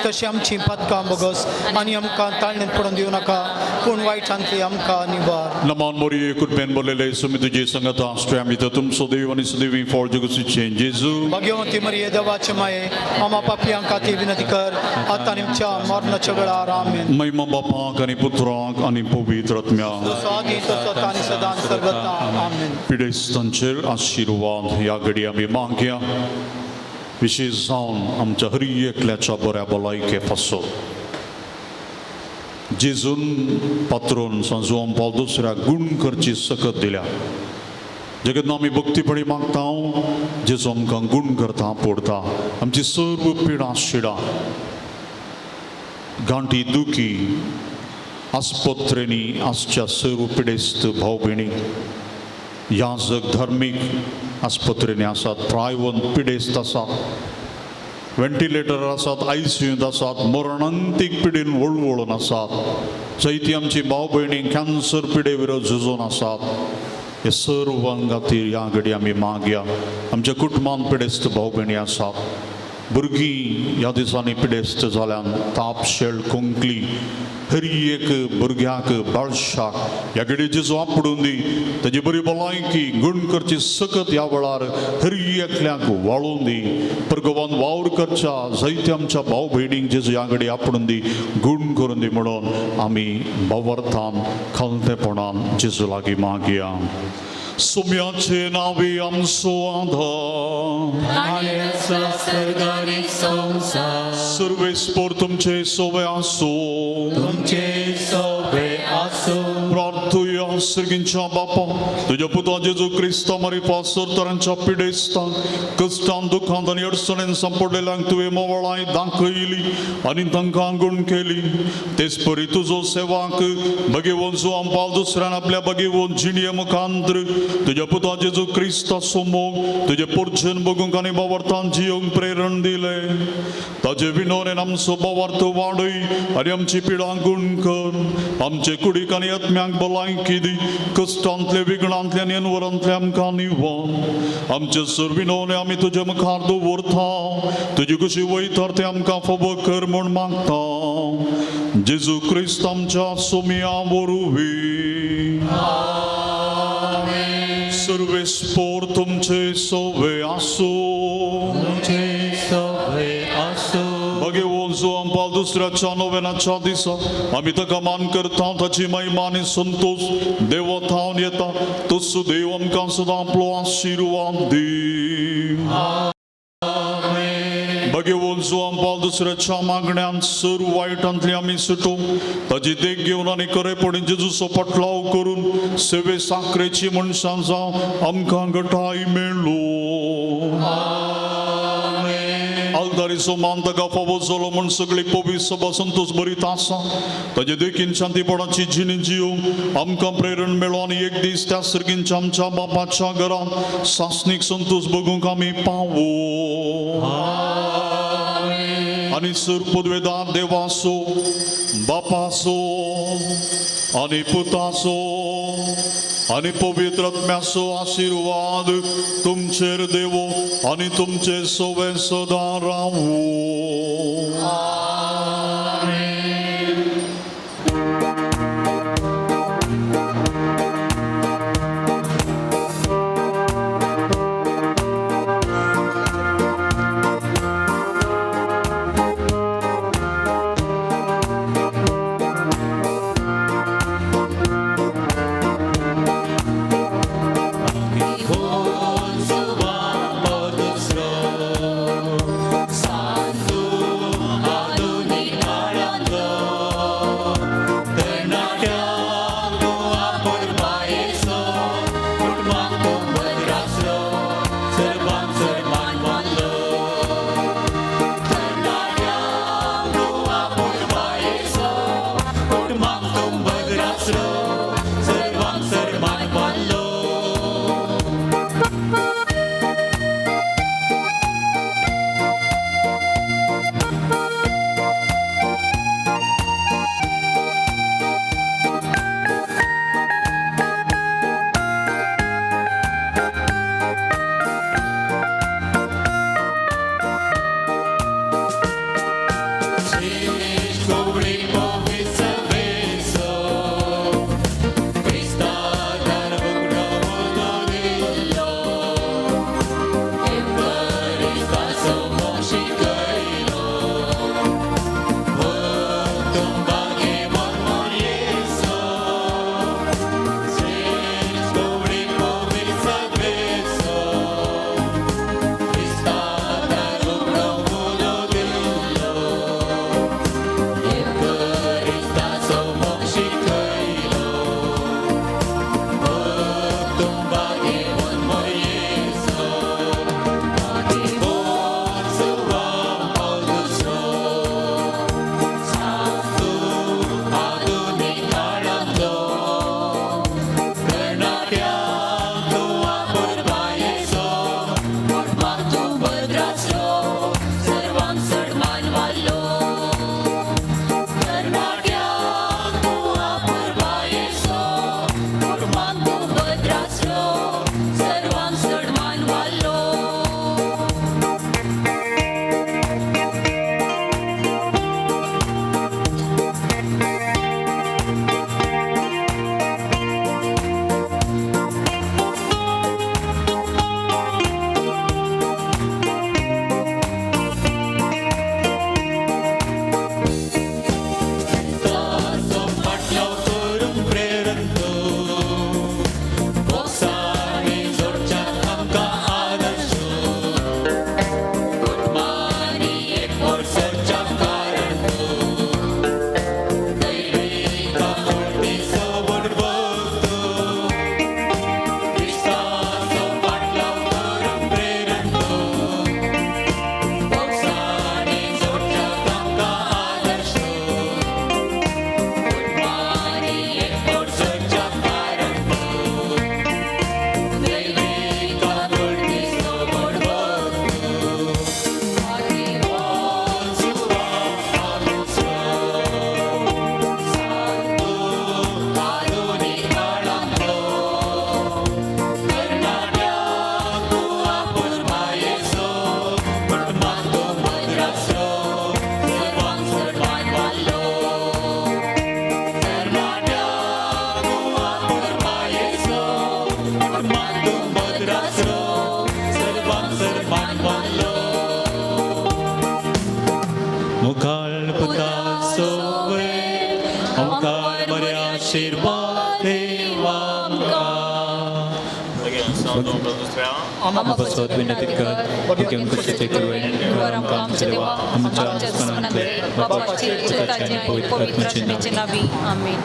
S6: तशी आमची पातकां बोगस आनी आमकां ताळणेंत पडून दिवं नाका पूण वायटांतली आमकां निवार.
S5: नमान मोरये कृपेन भरलेले सुमी तुजी संगत आसतोय आमी तर तुमचो देव आनी सदैवी फळ जगूचे जेजू.
S6: भाग्यवंती मरिये देवाचे माये आमा पापयांक खातीर विनंती कर आतां आनी आमच्या मरणाच्या वेळार. आमेन.
S5: महिमा बापाक आनी पुत्राक आनी पवित्र आत्म्याक.
S6: जसो आदी तसो आतां आनी सदां सर्वता. आमेन.
S5: पिडेस्तांचेर आशिर्वाद ह्या घडी आमी मागया, विशेश जावन आमच्या हरी एकल्याच्या बऱ्या भलायके पासत. जेजून पात्रोन संजुवान पावल दुसऱ्या गूण करची सकत दिल्या. जगतना आमी भक्तीपणी मागता, जेजू आमकां गूण करता पोडता, आमची सर्व पिडा शिडा गांठी दुखी आस्पत्रेंनी आसच्या सर्व पिडेस्त भाव भयणी, ह्या जग धार्मीक आस्पत्रेंनी आसात, प्रायवंत पिडेस्त आसात, व्हेंटिलेटर आसात, आयसीयूंत आसात, मरणांतीक पिडेन वळवळून आसात, जायती आमची भाव भयणी कॅन्सर पिडे विरोध झुजून आसात. हे सर्वां खातीर ह्या घडी आमी मागया. आमच्या कुटुंबान पिडेस्त भाव भयणी आसात, भुरगीं ह्या दिसांनी पिडेस्त जाल्यान ताप शेळ खोंकली हरी एक भुरग्याक बाळशाक ह्या घडी जेजू आपडून दी, ताजी बरी भलायकी गूण करची सकत ह्या वेळार हरी एकल्याक वाळोवन दी. परगवान वावर करच्या जायत्या आमच्या भाव भयणींक जेजू ह्या घडी आपडून दी, गूण करून दी म्हणून आमी भावार्थान खालतेपणान जेजू लागीं मागया. सोम्याचे नावे आमचो आधार
S3: आनी आसा स्वर्गारी संवसार.
S5: सर्वेस्पोर तुमचे सोवे आसो.
S3: तुमचे सोबे आसूं.
S5: प्रार्थुया. सर्गींच्या बापा, तुज्या पुता जेजू क्रिस्ता मारिफा सरतरांच्या पिडेस्तांक, कश्टान, दुखांत आनी अडचणेन सांपडलेल्यांक तुवें मोवळाय दाखयली आनी तांकां गूण केली. तेच परी तुजो सेवाक भगेवन जुवांपाल दुसऱ्यान आपल्या भगेवन जिणये मुखांत्र तुज्या पुता जेजू क्रिस्ताचो मोग, तुजें पोर्जन बगूंक आनी बावर्थान जियोंक प्रेरण दिलें. ताजे विनोरेन आमचो बावार्थ वाडय आनी आमची पिडां गूण कर. आमचे कुडीक आनी आत्म्याक भलायकी दी. कश्टांतले, विघ्नांतले आनी अनवरांतले आमकां निवार. आमचे सर विनोने आमी तुजे मुखार दवरता. तुजी कशी वयतर ते आमकां फावो कर म्हूण मागता, जेजू क्रिस्त आमच्या सोमिया वरवीं. सर्वेस्पोर तुमचे सोवे आसूं.
S3: तुमचे सोबे आसूं.
S5: भगेवन जुवांपाल दुसऱ्याच्या नोवेनाच्या दिसा आमी ताका मान करता. ताची महिमा आनी संतोश देवा थावन येता. तसो देव आमकां सदां आपलो आशिर्वाद दी. भगेवन जुवांपाल दुसऱ्याच्या मागण्यान सर वायटांतली आमी सुटो, ताजी देख घेवन आनी खरेपणी जेजूचो पटलाव करून सेवे साकरेची मनशां जावं आमकां घटाय मेळ्ळो. आलदारीचो मान ताका फावो जालो म्हूण सगळी पवित्र सभा संतोष बरीत आसा. ताजे देखीन शांतीपणाची जिणी जिवंक आमकां प्रेरण मेळो आनी एक दीस त्या सर्गींच्या आमच्या बापाच्या घरांत सासणीक संतोष बगूंक आमी पावो. आनी सर पदवेदार देवाचो, बापाचो आनी पुताचो आनी पवित्र आत्म्याचो आशिर्वाद तुमचेर देवो आनी तुमचे सोवे सदां रावो.
S3: दुसरो सांतू. आमकार बरे आशिर्वाद देव आमकां.
S1: आमकां विनंती कर भग्यम कुशीचे कृपेन वर आमकां आमच्या देवा आमच्या दुस्मनांतले बापाचे पुताचे आनी पवित्र आत्म्याचे नांव.
S7: नावी. आमेन.